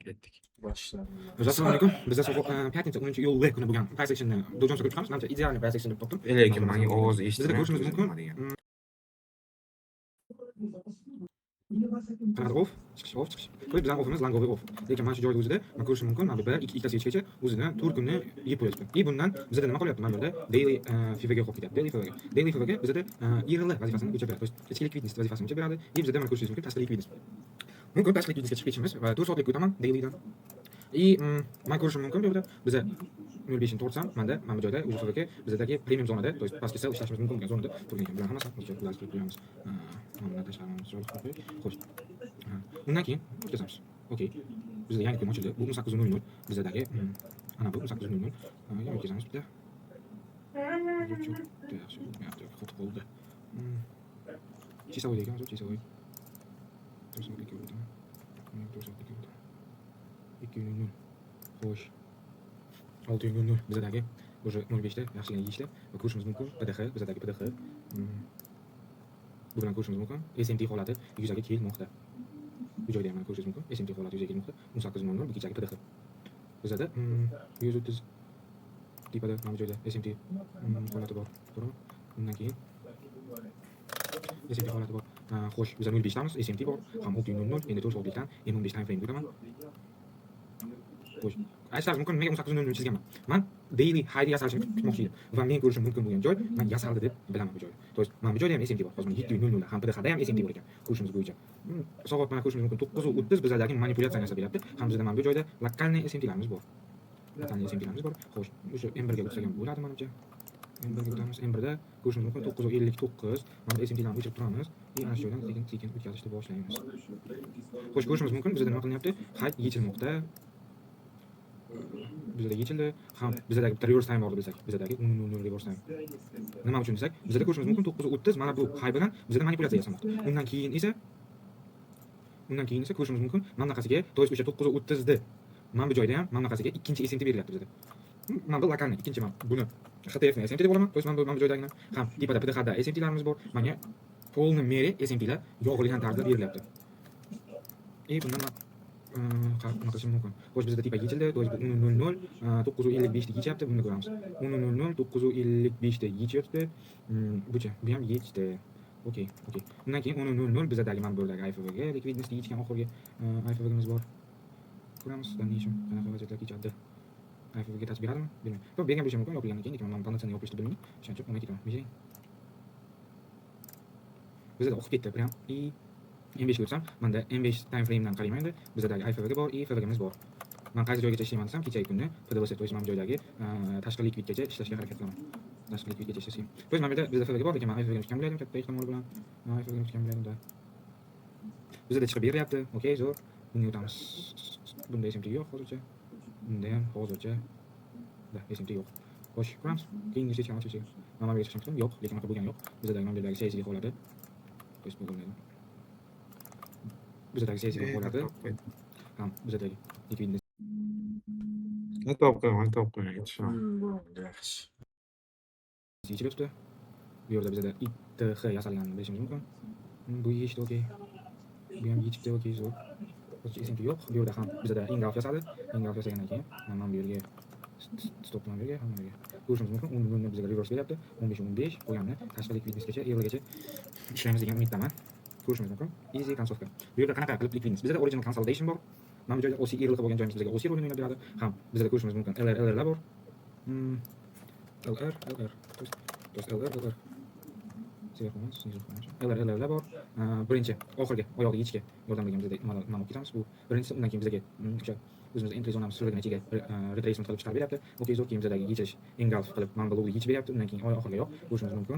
Ketdik. Boshladi. Assalomu alaykum. Bizda пятница 10 iyul kuni bo'lgan price actionni Dow Jones'ga ko'rib chiqamiz. Manimcha, идеальный price action deb topdim. Lekin manga ovozi Bizda eshitilmayapti ko'rishimiz o'zi mumkin. nima degan. Qanaqa off, chiqish, off, chiqish. То есть bizning offimiz лонговый off. Lekin mana shu joyda o'zida man ko'rishim mumkin, mana bu bir, ikki, ikkitasi yechgacha o'zini 4 kunni yeb qo'yapti. И bundan bizada nima qolyapti? Mana bu yerda daily FVG qolib ketyapti. Daily FVG. Daily FVG bizada IRL vazifasini o'chab beradi. То есть ichki ликвидность vazifasini o'chab beradi. И bizada mana ko'rishingiz mumkin, tashqi ликвидность. Mumkin tashqi ликвидность ga chiqib ketishimiz va 4 soatlik o'taman dailydan. И man ko'rishim mumkin, bu yerda biza 0.5 ni tortsam, manda mana bu joyda уже FVG bizadagi premium zonada, то есть pastga sell ishlashimiz mumkin bo'lgan zonada turgan ekan. Bular hammasi o'sha ularni qilib qo'yamiz. Mana bundan tashqari chiroyli qilib qo'yib. Xo'sh. Ha, undan keyin o'tkazamiz. Okey. Bizda yangi kun ochildi. Bu 18:00 bizadagi ana bu 18:00. Ha, yana o'tkazamiz bitta. Juda yaxshi bo'lmayapti, qotib qoldi. Часовой ekan, hozir часовой. 4 soatlik o'taman. 4 soatlik o'taman. 2:00. Xo'sh. 6:00 bizadagi уже 05 da yaxshigina yeyishdi va ko'rishimiz mumkin PDH, bizadagi PDH. Bu bilan ko'rishimiz mumkin. SMT holati yuzaga kelmoqda. Bu joyda ham mana ko'rishingiz mumkin. SMT holati yuzaga kelmoqda. 18:00 bu kechagi PDH. Bizada 130 tepada mana bu joyda SMT holati bor. To'g'rimi? Undan keyin SMT holati bor. Xo'sh, biz 05 damiz, SMT bor. Ham 6:00, endi 4 soatlikdan M15 time frame o'taman. Xo'sh, aytishlaringiz mumkin, nimaga 18:00 chizganman? Man daily high yasalishini kutmoqchi edim va men ko'rishim mumkin bo'lgan joy, man yasaldi deb bilaman bu joyni. То есть mana bu joyda ham SMT bor. Hozir mana 7:00 da ham PDHda ham SMT bor ekan. Ko'rishimiz bo'yicha. Soat mana ko'rishimiz mumkin, 9:30 bizlardagi manipulyatsiya yasab beryapti. Ham bizda mana bu joyda локальный SMTlarimiz bor. Локальный SMTlarimiz bor. Xo'sh, o'sha M1 ga o'tsak ham bo'ladi manimcha. M1 ga o'tamiz. M1 da ko'rishimiz mumkin, 9:59. Mana bu SMTlarni o'chirib turamiz. И ana shu joydan sekin sekin o'tkazishni boshlaymiz. Xo'sh, ko'rishimiz mumkin, bizda nima qilinyapti? High yechilmoqda. Bizada yechildi. Ham bizadagi bitta reverse time bor desak, bizadagi 10:00 reverse time. Nima uchun desak, bizada ko'rishimiz mumkin, 9:30 mana bu high bilan bizada manipulyatsiya yasamoqda. Undan keyin esa ko'rishimiz mumkin, mana bunaqasiga, то есть o'sha 9:30 da mana bu joyda ham mana bunaqasiga ikkinchi SMT berilyapti bizada. Mana bu локальный ikkinchi, mana buni HTF ni SMT deb olaman. То есть mana bu joydagini ham tepada PDHda SMTlarimiz bor. Menga полный мере SMTlar yog'ilgan tarzda berilyapti. И bundan man nima qilishim mumkin? Xo'sh, bizda tepa yechildi. То есть bu 10:00, 9:55 da yechyapti. Buni ko'ramiz. 10:00, 9:55 da yechyapti. Bucha, bu ham yechdi. Okey. Undan keyin 10:00 bizadagi mana bu yerdagi IFVG ликвидность yechgan oxirgi IFVGimiz bor. Ko'ramiz, дальнейшем qanaqa vaziyatlar kechadi. IFVG touch beradimi? Bermaydi. Yo'q, bergan bo'lishi mumkin yopilgandan keyin, lekin man полноценный yopilishni bilmayman. O'shaning uchun undan ketaman. Bering. Bizada oqib ketdi прям. И M5 ga o'tsam, manda M5 time frame'dan qarayman endi. Bizadagi IFVG bor, и FVGimiz bor. Man qaysi joygacha ishlayman desam, kechagi kunni PDVS, то есть mana bu joydagi tashqi likvidgacha ishlashga harakat qilaman. Tashqi likvidgacha ishlashga. То есть mana bu yerda bizda FVG bor, lekin man IFVG ni kutgan bo'lardim katta ehtimol bilan. IFVG ni kutgan bo'lardim-da. Bizada chiqib beryapti. Okey, zo'r. Bunga o'tamiz. Bunda SMT yo'q hozircha. Bunda ham hozircha da SMT yo'q. Xo'sh, ko'ramiz. Keyingi sechgan ochilsa. Mana bu yerga chiqishim mumkin. Yo'q, lekin unaqa bo'lgani yo'q. Bizadagi mana bu yerdagi CISD holati. То есть bu bo'lmaydi. Bizadagi CISD holati ham bizadagi ликвидность Topib qo'yaman, topib qo'yaman, tushunaman. Bo'ldi, yaxshi. Yechilibdi. Bu yerda bizada ITH yasalganini bilishimiz mumkin. Bu yechdi, okey. Bu ham yechibdi, okey, zo'r. Hozircha SMT yo'q. Bu yerda ham bizada engulf yasadi. Engulf yasagandan keyin mana bu yerga stop, mana bu yerga, hamma yerga. Ko'rishimiz mumkin. 10:00 bizga reverse beryapti. 15:15 qo'yganni tashqi ликвидность gacha, gacha ishlaymiz degan umiddaman. Ko'rishimiz mumkin. Easy концовка. Bu yerda qanaqa qilib ликвидность? Bizada original consolidation bor. Mana bu joyda OC irliqi bo'lgan joyimiz bizga OC rolini o'ynab beradi. Ham bizada ko'rishimiz mumkin, LR, LRlar bor. LR, LR. То есть LR, LR. Сверху emas, снизу emas. LR, LRlar bor. Birinchi oxirgi oyoqni yechishga yordam bergan bizada mana olib ketamiz. Bu birinchisi, undan keyin bizga o'sha o'zimiz entry zonamiz suragan ichiga retracement qilib chiqarib beryapti. Okey, zo'r, keyin bizadagi yechish engulf qilib mana bu lowni yechib beryapti. Undan keyin oyoq oxirgi oyoq ko'rishimiz mumkin.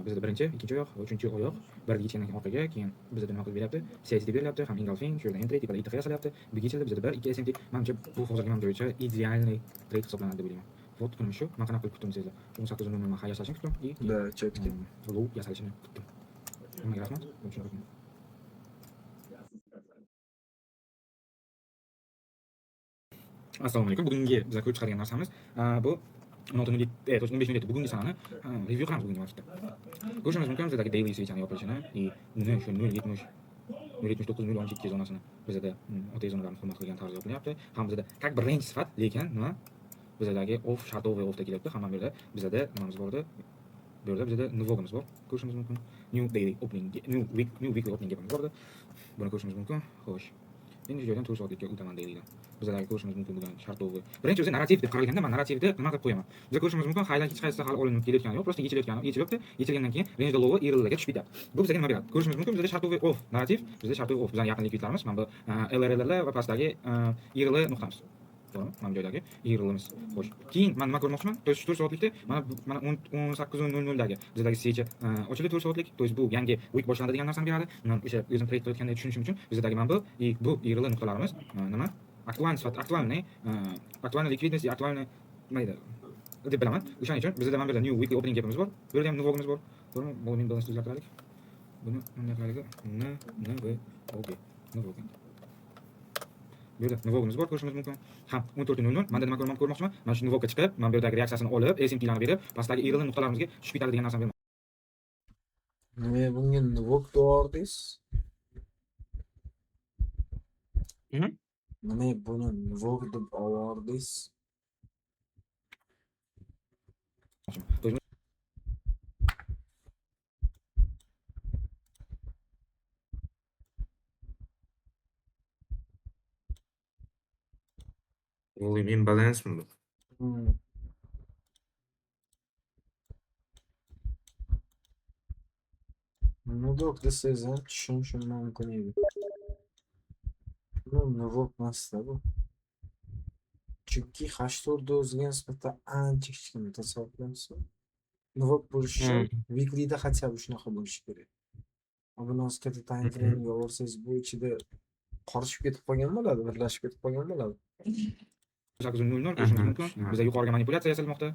Bizada birinchi, ikkinchi oyoq va uchinchi oyoq bir yechgandan keyin orqaga, keyin bizada nima qilib beryapti? CISD berilyapti, ham engulfing, shu yerda entry, tepada ITH yasalyapti. Bu yechildi, bizada 1, 2 SMT. Manimcha, bu hozirgi mana bo'yicha идеальный trade hisoblanadi deb o'ylayman. Вот kunim shu. Man qanaqa qilib kutdim desanglar, 18:00 man high yasalishini kutdim и Да, четкий. Low yasalishini kutdim. Hammaga rahmat. Shunaqa. Assalomu alaykum. Bugungi biz ko'rib chiqadigan narsamiz bu 16:07, то есть 15:07 bugungi sanani review qilamiz bugungi vaqtda. Ko'rishimiz mumkin, bizdagi daily свеча ni yopilishini и uni shu 0.70 0.79 0.12 zonasini bizada OTE zonalarini hurmat qilgan tarzda yopilyapti. Ham bizada как bir range sifat, lekin nima? Bizadagi off шортовый offda kelyapti. Ham bu yerda bizada nimamiz bor edi? Bu yerda bizada NWOG'imiz bor. Ko'rishimiz mumkin. New daily opening, new week, new weekly opening gapimiz bor edi. Buni ko'rishimiz mumkin. Xo'sh. Endi shu joydan 4 soatlikka o'taman dailydan. Bizadagi ko'rishimiz mumkin bo'lgan шортовый. Birinchi o'zi narrativ deb qaralganda men narrativni nima qilib qo'yaman? Biz ko'rishimiz mumkin, highlar hech qaysisi hali olinib kelayotgani yo'q, просто yechilayotgani, yechilyapti. Yechilgandan keyin range low IRLga tushib ketadi. Bu bizga nima beradi? Ko'rishimiz mumkin, bizda шортовый off narrativ, bizda шортовый off, bizning yaqin likvidlarimiz, mana bu LRLlar va pastdagi IRL nuqtamiz. To'g'rimi? Mana bu joydagi IRLimiz. Xo'sh. Keyin men nima ko'rmoqchiman? То есть 4 soatlikda mana mana 18:00 dagi bizdagi свеча ochildi 4 soatlik. То есть bu yangi week boshlandi degan narsani beradi. Men o'sha o'zim trade qilayotganda tushunishim uchun bizdagi mana bu и bu IRL nuqtalarimiz nima? Aktual sifat, актуальный, актуальный ликвидность, актуальный nima deydi? Deb bilaman. O'shaning uchun bizda mana bu yerda new weekly opening gapimiz bor. Bu yerda ham NWOG'imiz bor. To'g'rimi? Volume balance o'zgartiraylik. Buni bunday qilaylik. N N V O G. NWOG. Bu yerda NWOG'imiz bor, ko'rishimiz mumkin. Ham 14:00 menda nima ko'rmoqchiman? Mana shu NWOGga chiqib, mana bu yerdagi reaksiyasini olib, SMTlarni berib, pastdagi IRL nuqtalarimizga tushib ketadi degan narsani bermoqchiman. Nima bunga NWOG deyordingiz? Mhm. Nima buni NWOG deb ovordingiz? То есть Volume imbalance mi bu? Hmm. NWOG desangiz ham tushunishim mumkin edi. Bu NWOG emas-da bu. Chunki H4 o'ziga nisbatan ancha kichkina, tasavvur qilyapsizmi? NWOG bo'lishi uchun weeklyda хотя бы shunaqa bo'lishi kerak. Buni hozir katta time frame'ga olsangiz, bu ichida qorishib ketib qolgan bo'ladi, birlashib ketib qolgan bo'ladi. 8:00 ko'rishimiz mumkin. Tushunarli. Bizda yuqoriga manipulyatsiya yasalmoqda.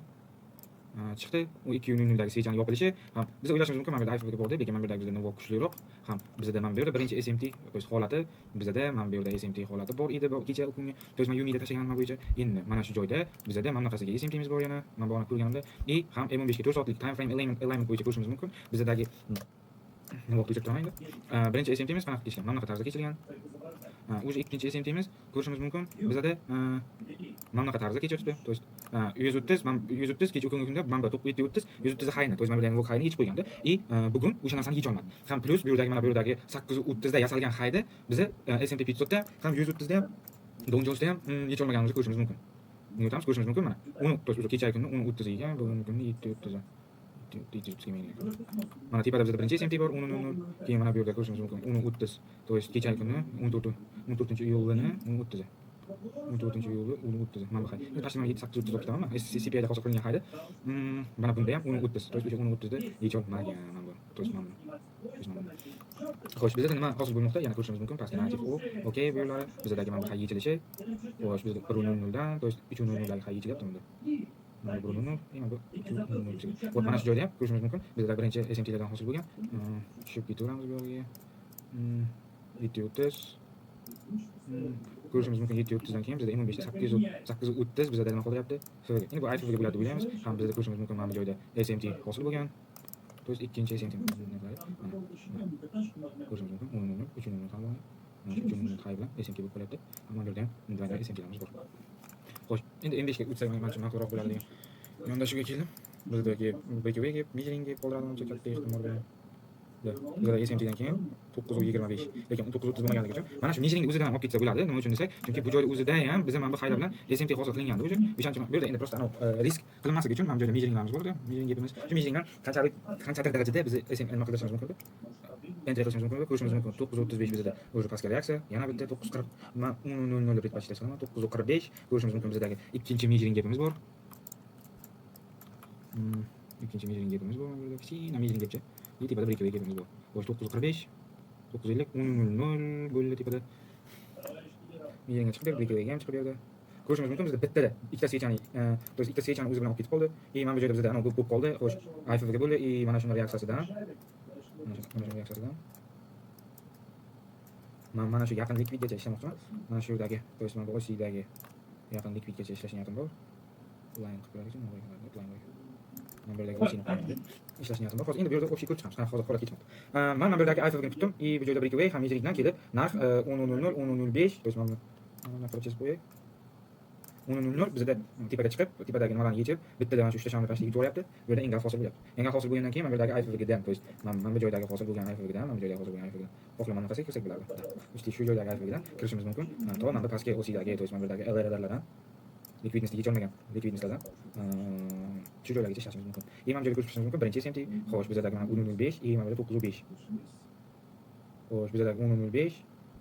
Chiqdi. U 2:00 dagi свеча ni yopilishi ham biz o'ylashimiz mumkin, mana bu yerda IFVG bor deb, lekin mana bu yerda bizda NWOG kuchliroq. Ham bizda mana bu yerda birinchi SMT, то есть holati, bizda mana bu yerda SMT holati bor edi bu kecha kungi. То есть men Umida tashlaganman bo'yicha. Endi mana shu joyda bizda mana bunaqasiga SMTimiz bor yana. Men buni ko'rganimda и ham M15 ga 4 soatlik time frame alignment bo'yicha ko'rishimiz mumkin. Bizdagi NWOGni o'chirib turaman endi. Birinchi SMTimiz qanaqa kechgan? Mana bunaqa tarzda kechilgan. Уже ikkinchi SMTimiz ko'rishimiz mumkin. Bizada mana bunaqa tarzda kechyapti. То есть 130, mana 130 kecha kungi kunda mana bu 730, 130 highni, то есть mana bu yerda highni yechib qo'yganda и bugun o'sha narsani yecha olmadi. Ham plus bu yerdagi mana bu yerdagi 830 da yasalgan highni biza S&P 500 da ham 130 da ham Dow Jonesda ham yecha olmaganimizni ko'rishimiz mumkin. Uni o'tamiz, ko'rishimiz mumkin mana. Uni, то есть o'sha kechagi kunni 10.30 yegan, bugungi kunni 7.30. 7.30 kelmaydi. Mana tepada bizda birinchi SMT bor 10.00, keyin mana bu yerda ko'rishimiz mumkin 10.30. То есть kechagi kunni 14 14-iyulini 10.30. 14-iyuli 10.30. Mana bu high. Endi pastda mana 7.830 olib ketaman. CPIda hosil qilingan highda. Mana bunda ham 10.30. То есть o'sha 10.30 da yecha olmagan mana bu. То есть mana bu. То есть mana bu. Xo'sh, bizda nima hosil bo'lmoqda? Yana ko'rishimiz mumkin. Pastda narrativ u. Okey, bu yerlari bizdagi mana bu high yechilishi. Xo'sh, bizda 1.00 dan, то есть 3.00 dagi high yechilyapti bunda. Mana bu 1.00, mana bu 3.00. Xo'sh, mana shu joyda ham ko'rishimiz mumkin. Bizda birinchi SMTlardan hosil bo'lgan. Tushib ketaveramiz bu yoqqa. 7.30. Ko'rishimiz mumkin 7.30 dan keyin bizda M15 da 830 bizda nima qolyapti? FVG. Endi bu IFVG bo'ladi deb o'ylaymiz. Ham bizda ko'rishimiz mumkin mana bu joyda SMT hosil bo'lgan. То есть ikkinchi SMT. Mana ko'rishimiz mumkin 10.00, 3.00 ham bor. Mana shu 3.00 high bilan SMT bo'lib qolyapti. Mana bu yerda ham двойной SMTlarimiz bor. Xo'sh, endi M5 ga o'tsak manimcha ma'qulroq bo'ladi degan yondashuvga keldim. Bizdagi breakaway gap, measuring gap qoldiradi uncha katta ehtimol bilan. Bizda SMT dan keyin 9.25, lekin 9.30 bo'lmaganligi uchun mana shu measuring o'zidan olib ketsa bo'ladi. Nima uchun desak, chunki bu joyda o'zida ham biz mana bu highlar bilan SMT hosil qilingandi o'sha. O'shaning uchun bu yerda endi просто anavi risk qilinmasligi uchun mana bu joyda measuringlarimiz bor edi. Measuring gapimiz. Shu measuringlar qanchalik qanchadir darajada biz SM nima qilishimiz mumkin edi? Entry qilishimiz mumkin edi. Ko'rishimiz mumkin. 9.35 bizda уже pastga reaksiya, yana bitta 9.40, man 10.00 deb предпочитать qilaman. 9.45 ko'rishimiz mumkin bizdagi ikkinchi measuring gapimiz bor. Ikkinchi measuring gapimiz bor mana bu yerda. Kichkina measuring gapcha. И tepada breakaway gapimiz bor. Xo'sh, 9.45, 9.50, 10.00 bo'ldi tepada. Measuringga chiqib berdi, breakawayga ham chiqib berdi. Ko'rishimiz mumkin bizda bittada ikkita свеча ni, то есть ikkita свеча ni o'zi bilan olib ketib qoldi. И mana bu joyda bizda anavi bo'lib qoldi. Xo'sh, IFVG bo'ldi. И mana shuni reaksiyasidan, mana shu reaksiyasidan man mana shu yaqin likvidgacha ishlamoqchiman. Mana shu yerdagi, то есть mana bu OCdagi yaqin likvidgacha ishlash niyatim bor. Line qilib qo'yaylik, line. Mana bu yerdagi OC'ni qo'yaman deb ishlash niyatim bor. Hozir endi bu yerda общий ko'rib chiqamiz. Qanaqa hozir holat kechmoqda. Man mana bu yerdagi IFVGni kutdim. И bu joyda breakaway ham measuringdan kelib, narx 10.00, 10.05, то есть mana buni qilib chizib qo'yay. 10.00 bizda tepaga chiqib, tepadagi nimalarni yechib, bittada mana shu uchta shamni pastga yuboryapti. Bu yerda engulf hosil bo'lyapti. Engulf hosil bo'lgandan keyin mana bu yerdagi IFVGdan, то есть mana bu joydagi hosil bo'lgan IFVGdan, mana bu joydagi hosil bo'lgan IFVGdan xohlama bunaqasiga kirsak bo'ladi. Uchta shu joydagi IFVGdan kirishimiz mumkin. To mana bu pastki OCdagi, то есть mana bu yerdagi LRLlardan ликвидность yecholmagan ликвидность lardan shu joylargacha ishlashimiz mumkin. И mana bu joyda ko'rib chiqishimiz mumkin. Birinchi SMT, xo'sh, bizadagi mana 10.05 и mana bu yerda 9.05. Xo'sh, bizadagi 10.05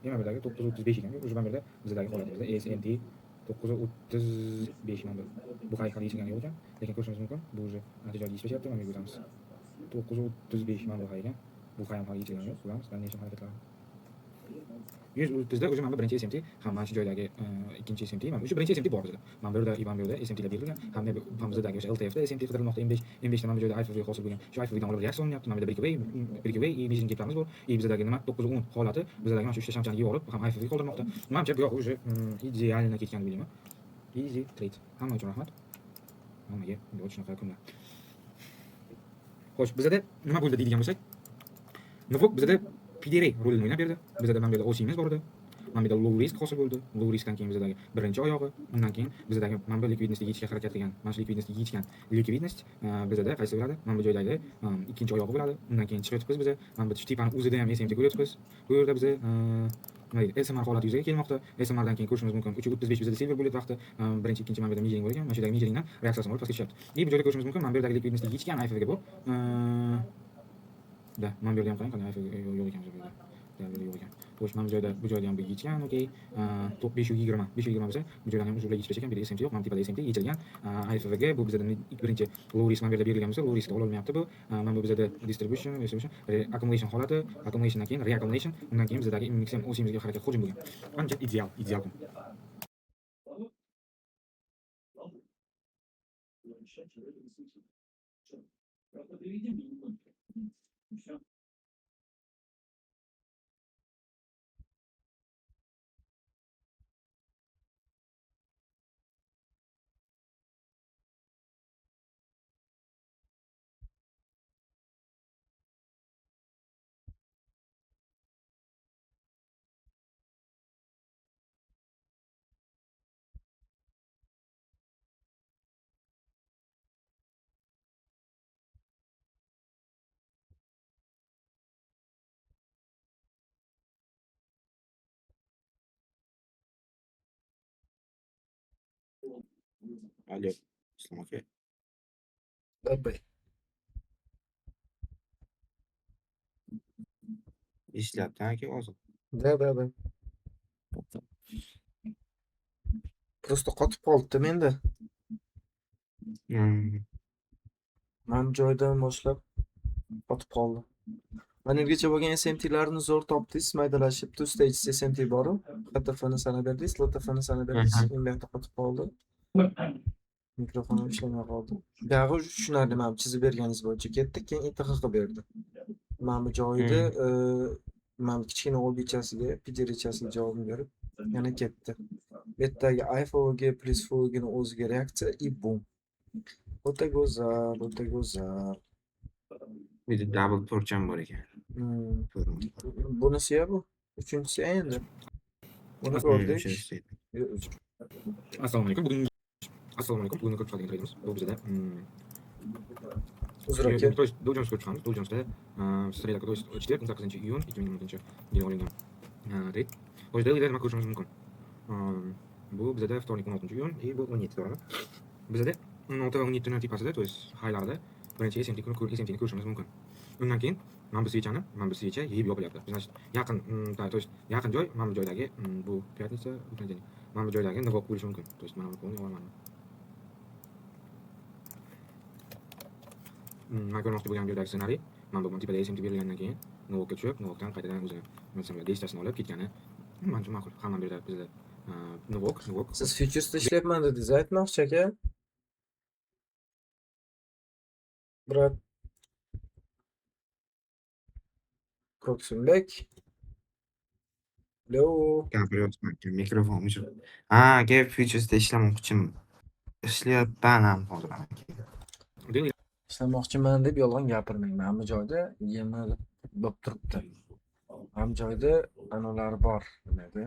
и mana bu yerdagi 9.35 ekan. Уже mana bu yerda bizadagi holatimizda SMT 9.35 mana bu. Bu hali yechilgani yo'q ekan, lekin ko'rishimiz mumkin. Bu уже ancha joyga yetishmayapti. Mana bu yerga o'tamiz. 9.35 mana bu high ekan. Bu high ham hali yechilgani yo'q. Ko'ramiz дальнейшем harakatlarni. 130da уже mana bu birinchi SMT ham mana shu joydagi ikkinchi SMT, mana o'sha birinchi SMT bor bizda. Mana bu yerda, mana bu yerda SMTlar berilgan. Hamda ham bizdagi o'sha LTFda SMT qidirilmoqda. M5, M5 da mana bu joyda IFVG hosil bo'lgan. Shu IFVGdan olib reaksiya olinyapti. Mana bu yerda breakaway и measuring gaplarimiz bor. И bizdagi nima 9.10 holati bizdagi mana shu uchta shamchani yorib ham IFVG qoldirmoqda. Manimcha bu yoq уже идеально ketgan deb o'ylayman. Easy trade. Hamma uchun rahmat. Hammaga bunday shunaqa kunlar. Xo'sh, bizada nima bo'ldi deydigan bo'lsak, NVOG bizada PDR rolini o'ynab berdi. Bizada mana bu yerda OC'miz bor edi. Mana bu yerda low risk hosil bo'ldi. Low riskdan keyin bizadagi birinchi oyog'i, undan keyin bizadagi mana bu ликвидность yechishga harakat qilgan, mana shu ликвидность yechgan ликвидность bizada qaysi bo'ladi? Mana bu joydagi ikkinchi oyog'i bo'ladi. Undan keyin chiqyapmiz biza. Mana bu tepani o'zida ham SMT ko'ryapmiz. Bu yerda biza nima deydi? SMR holati yuzaga kelmoqda. SMRdan keyin ko'rishimiz mumkin. 3.35 bizada silver bullet vaqti. Birinchi, ikkinchi mana bu yerda measuring bor ekan. Mana shu yerdagi measuringdan reaksiyasini olib pastga tushyapti. И bu joyda ko'rishimiz mumkin. Mana bu yerdagi ликвидность yechgan IFVG bu. Да, mana bu yerda ham qarang, qanday IFVG yo'q ekan bu yerda. Да, bu yerda yo'q ekan. Xo'sh, mana bu joyda, bu joyda ham bu yechgan, okey. To'p 520, 520 bo'lsa, bu joydan ham ular yechilish ekan. Bu yerda SMT yo'q, mana tepada SMT yechilgan. IFVG bu bizada birinchi low risk mana bu yerda berilgan bo'lsa, low riskni ololmayapti bu. Mana bu bizada distribution, accumulation holati, accumulationdan keyin reaccumulation, undan keyin bizadagi MXM OC'mizga harakat hujum bo'lgan. Ancha ideal, ideal kun. Alo, Islom aka. Labbay. Eshityapti aka hozir? Да. Просто qotib qoldi menda. Mana bu joydan boshlab qotib qoldi. Mana yergacha bo'lgan SMTlarni zo'r topdingiz, maydalashib, two stage SMT bor-u. HTFni sanab berdingiz, LTFni sanab berdingiz. Endi bu yoqda qotib qoldi. Mikrofon ham ishlamay qoldi. Buyog'i tushunarli, mana bu chizib berganingiz bo'yicha ketdi, keyin ITH qilib berdi. Mana bu joyida mana bu kichkina OBchasiga, PDRchasiga javobni berib, yana ketdi. Bu yerdagi IFOG plus FOGni o'ziga reaksiya и bum. O'ta go'zal, o'ta go'zal. Bu yerda double torch ham bor ekan. Ko'rdim. Bunisi-ya bu. Uchinchisi endi. Buni ko'rdik. Uchinchisi edi. Assalomu alaykum. Bugun Assalomu alaykum. Bugun ko'rib chiqadigan tradeimiz bu bizada Uzr aka. То есть Dow Jones ko'rib chiqamiz. Dow Jonesda среда, то есть четверг, 18 iyun 2020 yil olingan trade. Xo'sh, dailyda nima ko'rishimiz mumkin? Bu bizada вторник 16 iyun и bu 17, to'g'rimi? Bizada 16 va 17 ni tepasida, то есть highlarida birinchi SMT kuni SMT ni ko'rishimiz mumkin. Undan keyin mana bu свеча ni, mana bu свеча yeyib yopilyapti. Значит, yaqin, то есть yaqin joy mana bu joydagi bu пятница, понедельник. Mana bu joydagi NVOG bo'lishi mumkin. То есть mana bu полный olaman. Man ko'rmoqchi bo'lgan bu yerdagi ssenariy mana bu tepada SMT berilgandan keyin NVOGga tushib, NVOGdan qaytadan o'zini nima desam bo'ladi, действия sini olib ketgani manimcha ma'qul. Hamma bu yerda bizda NVOG, NVOG. Siz futuresda ishlayapman dedingiz, aytmoqchi aka. Брат. Koksunbek. Alo. Gapiryapman aka, mikrofon o'chib. Ha, aka, futuresda ishlamoqchiman. Ishlayapman ham hozir aka. Daily Ishlamoqchiman deb yolg'on gapirmang. Mana bu joyda yema bo'lib turibdi. Mana bu joyda anavlari bor. Nima edi?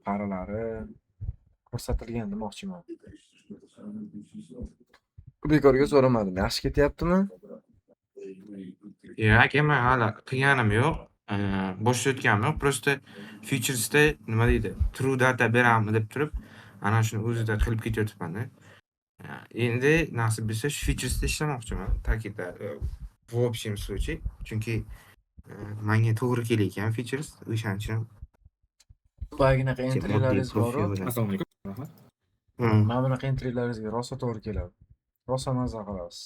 Paralari ko'rsatilgan demoqchiman. Bekorga so'ramadim. Yaxshi ketyaptimi? Yo'q, aka, man hali qilganim yo'q. Boshlayotganim yo'q. Просто futuresda nima deydi, true data berammi deb turib, ana shuni o'zida qilib ketyapman-da. Endi nasib bo'lsa shu futuresda ishlamoqchiman. Takida в общем случае, chunki manga to'g'ri kelayotgan futures, o'shaning uchun Boyaginaqa oddiy entrylaringiz bor-u. profil bilan. Assalomu alaykum. Rahmat. Mana bunaqa entrylaringizga rosa to'g'ri keladi. Rosa maza qilasiz.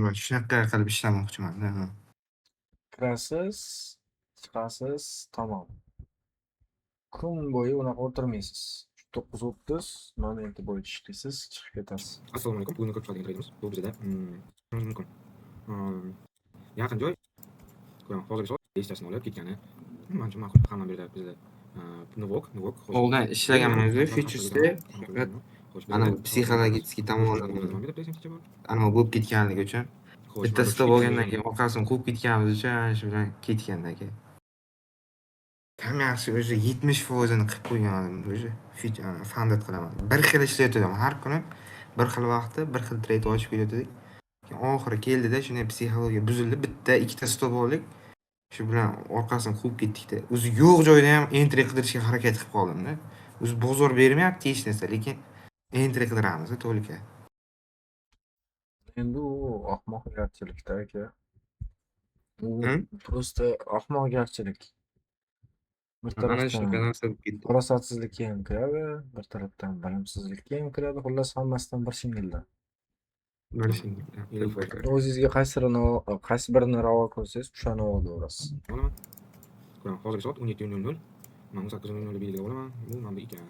Man shunaqa qilib ishlamoqchiman-da. Kirasiz, chiqasiz, tamom. Kun bo'yi unaqa o'tirmaysiz. 9:30 momenti bo'yicha ishlaysiz, chiqib ketasiz. Assalomu alaykum. Bugungi ko'rib chiqadigan tradeimiz bu bizada mumkin. Yaqin joy ko'raman. Hozirgi soat 5tasini olib ketgani. Manimcha ma'qul. Hamma bu yerda bizda Nuvok, Nuvok. Oldin ishlaganman futuresda, faqat ana психологический tomonlama anavi bo'lib ketganligi uchun bitta stop olgandan keyin orqasini quvib ketganimiz uchun ana shu bilan ketganda, aka. Kam yaxshi уже 70%ini qilib qo'ygan edim уже funded qilaman. Bir xil ishlayotgandim har kuni, bir xil vaqtda bir xil trade ochib ketayotgandik. Keyin oxiri keldida shunday psixologiya buzildi. Bitta, ikkita stop oldik. Shu bilan orqasini quvib ketdikda. O'zi yo'q joyda ham entry qidirishga harakat qilib qoldimda. O'zi bozor bermayapti hech narsa, lekin entry qidiramiz to'lika. Endi u ahmoqgarchilikda, aka. U просто ahmoqgarchilik. Bir Ana tarafdan shunaqa narsa bo'lib ketdi. farosatsizlikka ham kiradi, bir tarafdan bilimsizlikka ham kiradi. Xullas, hammasidan bir shingilda. Bir shingilda. O'zingizga qaysi birini ravo ko'rsangiz, o'shani olaverasiz. Olaman. Ko'raman. Hozirgi soat 17:00. Man 18:00 da belgilab olaman. Bu mana bu ekan.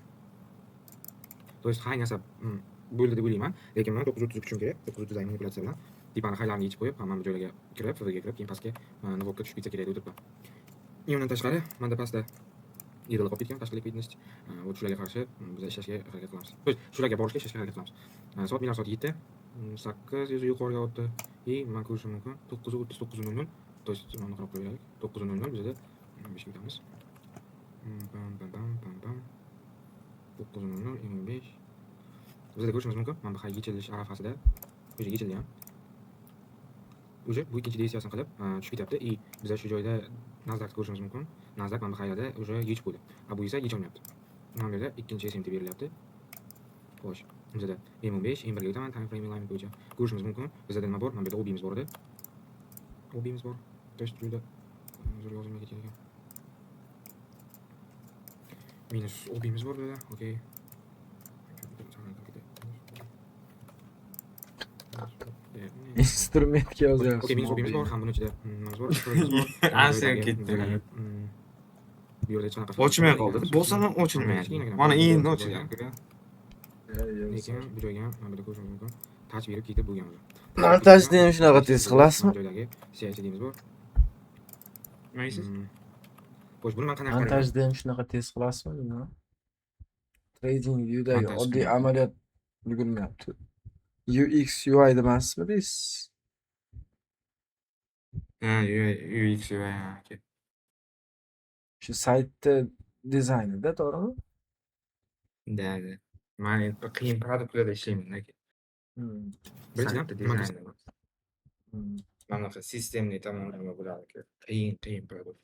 То есть high narsa bo'ldi deb o'ylayman. Lekin man 9:30 kutishim kerak. 9:30 dagi manipulyatsiya bilan tepani highlarni yechib qo'yib, mana bu joylarga kirib, FVGga kirib, keyin pastga Nuvokka tushib ketsa kerak deb o'tiribman. И undan tashqari menda pastda IRL qolib ketgan tashqi ликвидность. Вот shularga qarshi biz ishlashga harakat qilamiz. То есть shularga borishga ishlashga harakat qilamiz. Soat minglar soat 7. 8 yuzi yuqoriga o'tdi. И man ko'rishim mumkin 9:39:00. То есть mana bunaqa qo'yib qo'yaylik. 9:00 bizada 5 ga o'tamiz. Pam pam pam pam pam. 9:00 25. Bizada ko'rishimiz mumkin. Mana bu high yechilish arafasida o'sha yechildi ham. Уже bu ikkinchi действия sini qilib tushib ketyapti. И biza shu joyda Nasdaq ko'rishimiz mumkin. Nasdaq mana bu highlarda уже yechib qo'ydi. A bu esa yecholmayapti. Mana bu yerda ikkinchi SMT berilyapti. Xo'sh, bizada M15, M1 ga o'taman time frame alignment bo'yicha. Ko'rishimiz mumkin. Bizada nima bor? Mana bu yerda OB'miz bor edi. OB'miz bor. То есть juda zo'r yozilmay ketgan ekan. Minus OB'miz bor bu yerda. Okey. Instrumentga yozyapsiz. Okey, minus OB'miz bor, ham buni ichida nimamiz bor? Bor. Ancha ketdi. Bu yerda hech qanaqa Ochmay qoldi. Bosam ham ochilmayapti. Mana endi ochilgan. Lekin bu joyga ham mana bu yerda ko'rishimiz mumkin. Touch berib ketib bo'lgan уже. Montajni ham shunaqa tez qilasizmi? Mana bu joydagi CICD'miz bor. Nima deysiz? Xo'sh, buni men qanaqa qarayman? Montajni ham shunaqa tez qilasizmi nima? Trading viewdagi Montaj oddiy qilyapti. Amaliyot ulgurmayapti. UX UI demasmi deysiz? Ha, UI, UX, UI, ha, okey. Shu saytni dizaynida, to'g'rimi? Да, да. Man endi qiyin produktlarda ishlayman, aka. Birinchidan, Saytni man dizayni emas. Mana bunaqa sistemli tomonlama bo'ladi, aka. Qiyin, qiyin produkt.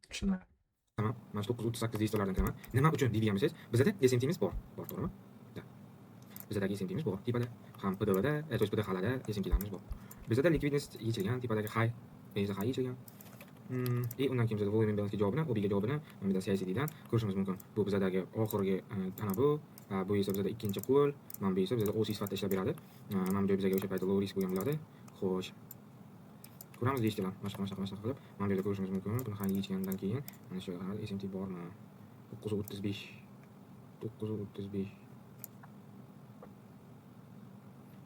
Tushunarli. Tamam. Mana shu 9:38 действия lardan kiraman. Nima uchun deydigan bo'lsangiz, bizada SMT'miz bor. Bor, to'g'rimi? Да. Bizadagi SMT'miz bor. Tepada ham PDVda, то есть PDHlarda SMT'larimiz bor. Bizada ликвидность yechilgan, tepadagi high, benzda high yechilgan. И undan keyin bizada volume imbalance javobini, OBga javobini mana bu yerda CICDdan ko'rishimiz mumkin. Bu bizadagi oxirgi ana bu, bu esa bizada ikkinchi qo'l, mana bu esa bizada OC sifatida ishlab beradi. Mana bu joy bizga o'sha paytda low risk bo'lgan bo'ladi. Xo'sh. Ko'ramiz deyishdilar. Mana shunaqa, mana shunaqa qilib, mana bu yerda ko'rishimiz mumkin. Buni hali yechgandan keyin mana shu yerda SMT bormi? 9:35. 9:35.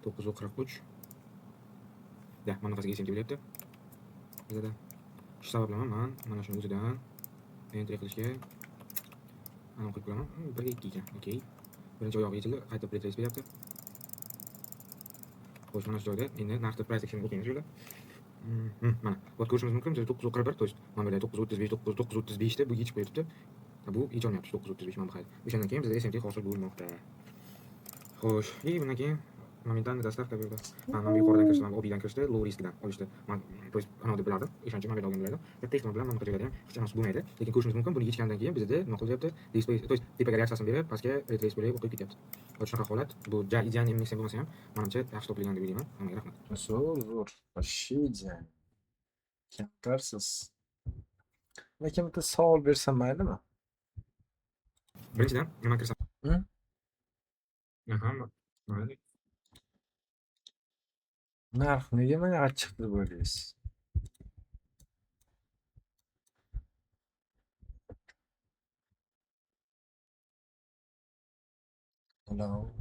9:43. Да, mana bunaqasiga SMT bo'lyapti. Bizada shu sababli man mana shuni o'zidan entry qilishga anaqa qilib ko'raman. 1 ga 2 ekan. Okey. Birinchi oyog'i yechildi, qayta retrace beryapti. Xo'sh, mana shu joyda endi narxni price action o'qiymiz yo'lda. Mana, вот ko'rishimiz mumkin, bizda 9.41, то есть mana bu yerda 9.35, 9.35 da bu yechib qo'yibdi. Bu yecholmayapti 9.35 mana bu hali. O'shandan keyin bizda SMT hosil bo'lmoqda. Xo'sh, и bundan keyin моментальный доставка bu yerda. Mana bu yuqoridan kirishdi, mana bu OBdan kirishdi, low riskdan olishdi. Man, то есть anavi deb bilardim. O'shaning uchun mana bu yerda olgan bilardim. Katta ehtimol bilan mana bunaqa joylarda ham hech anonsi bo'lmaydi. Lekin ko'rishimiz mumkin, buni yechgandan keyin bizda nima qilyapti? Display, то есть tepaga reaksiyasini berib, pastga retrace bo'lib o'qib ketyapti. Вот shunaqa holat. Bu ja ideal MXN bo'lmasa ham, menimcha yaxshi topilgan deb o'ylayman. Hammaga rahmat. Zo'r, zo'r. Вообще идеально. Kamtarsiz. Lekin bitta savol bersam maylimi? Birinchidan, nima kirsam? Hı? Aha, mayli. Narx nega mana chiqdi deb o'ylaysiz? Hello,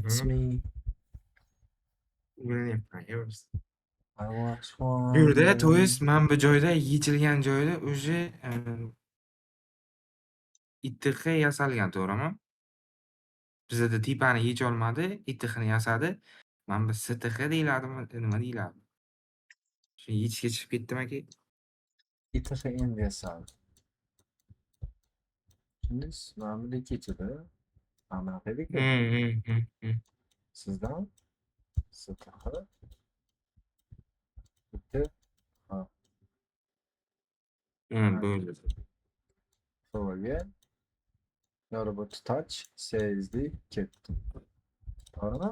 it's me. O'ylanyapman, yo'q. I was Bu yerda, то wondering. есть mana bu joyda yechilgan joyda уже ITH yasalgan, to'g'rimi? Bizada tepani yecholmadi, ITHni yasadi. Mana bu STH deyiladimi, nima deyiladi? Shu yechishga chiqib ketdimaki? ITH endi yasaldi. Tushundingiz? Mana bu kechada mana bunaqa edi-ku. Sizdan STH ITH. Ha, bo'ldi. FVG yorib o'tdi touch CSD ketdi. To'g'rimi?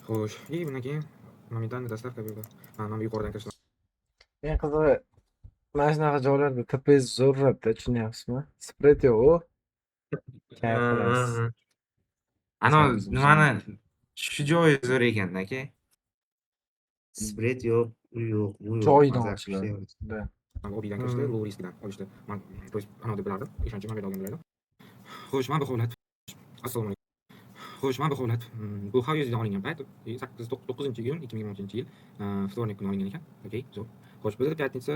Xo'sh, и bundan keyin моментальный доставка bu yerda. Mana bu yuqoridan kirishdi. Eng qizig'i mana shunaqa joylarda TPS zo'rlabda, tushunyapsizmi? Spread yo'q-u. Kayf qilasiz. Ana Sakkiz nimani shu joyi zo'r ekanda aka. Spread yo'q, u yo'q, bu yo'q. Joyidan Maza ochiladi. qilishdi. Да. Mana bu OBdan kirishdi, low riskdan olishdi. Man, то есть anavi deb bilardim. O'shaning uchun mana bu yerda olgan bilardim. Xo'sh, mana bu holat. Assalomu alaykum. Xo'sh, mana bu holat. Bu How USDdan olingan payt, 8 9-iyun 2026-yil, вторник kuni olingan ekan. Okey, zo'r. Xo'sh, bizda пятница,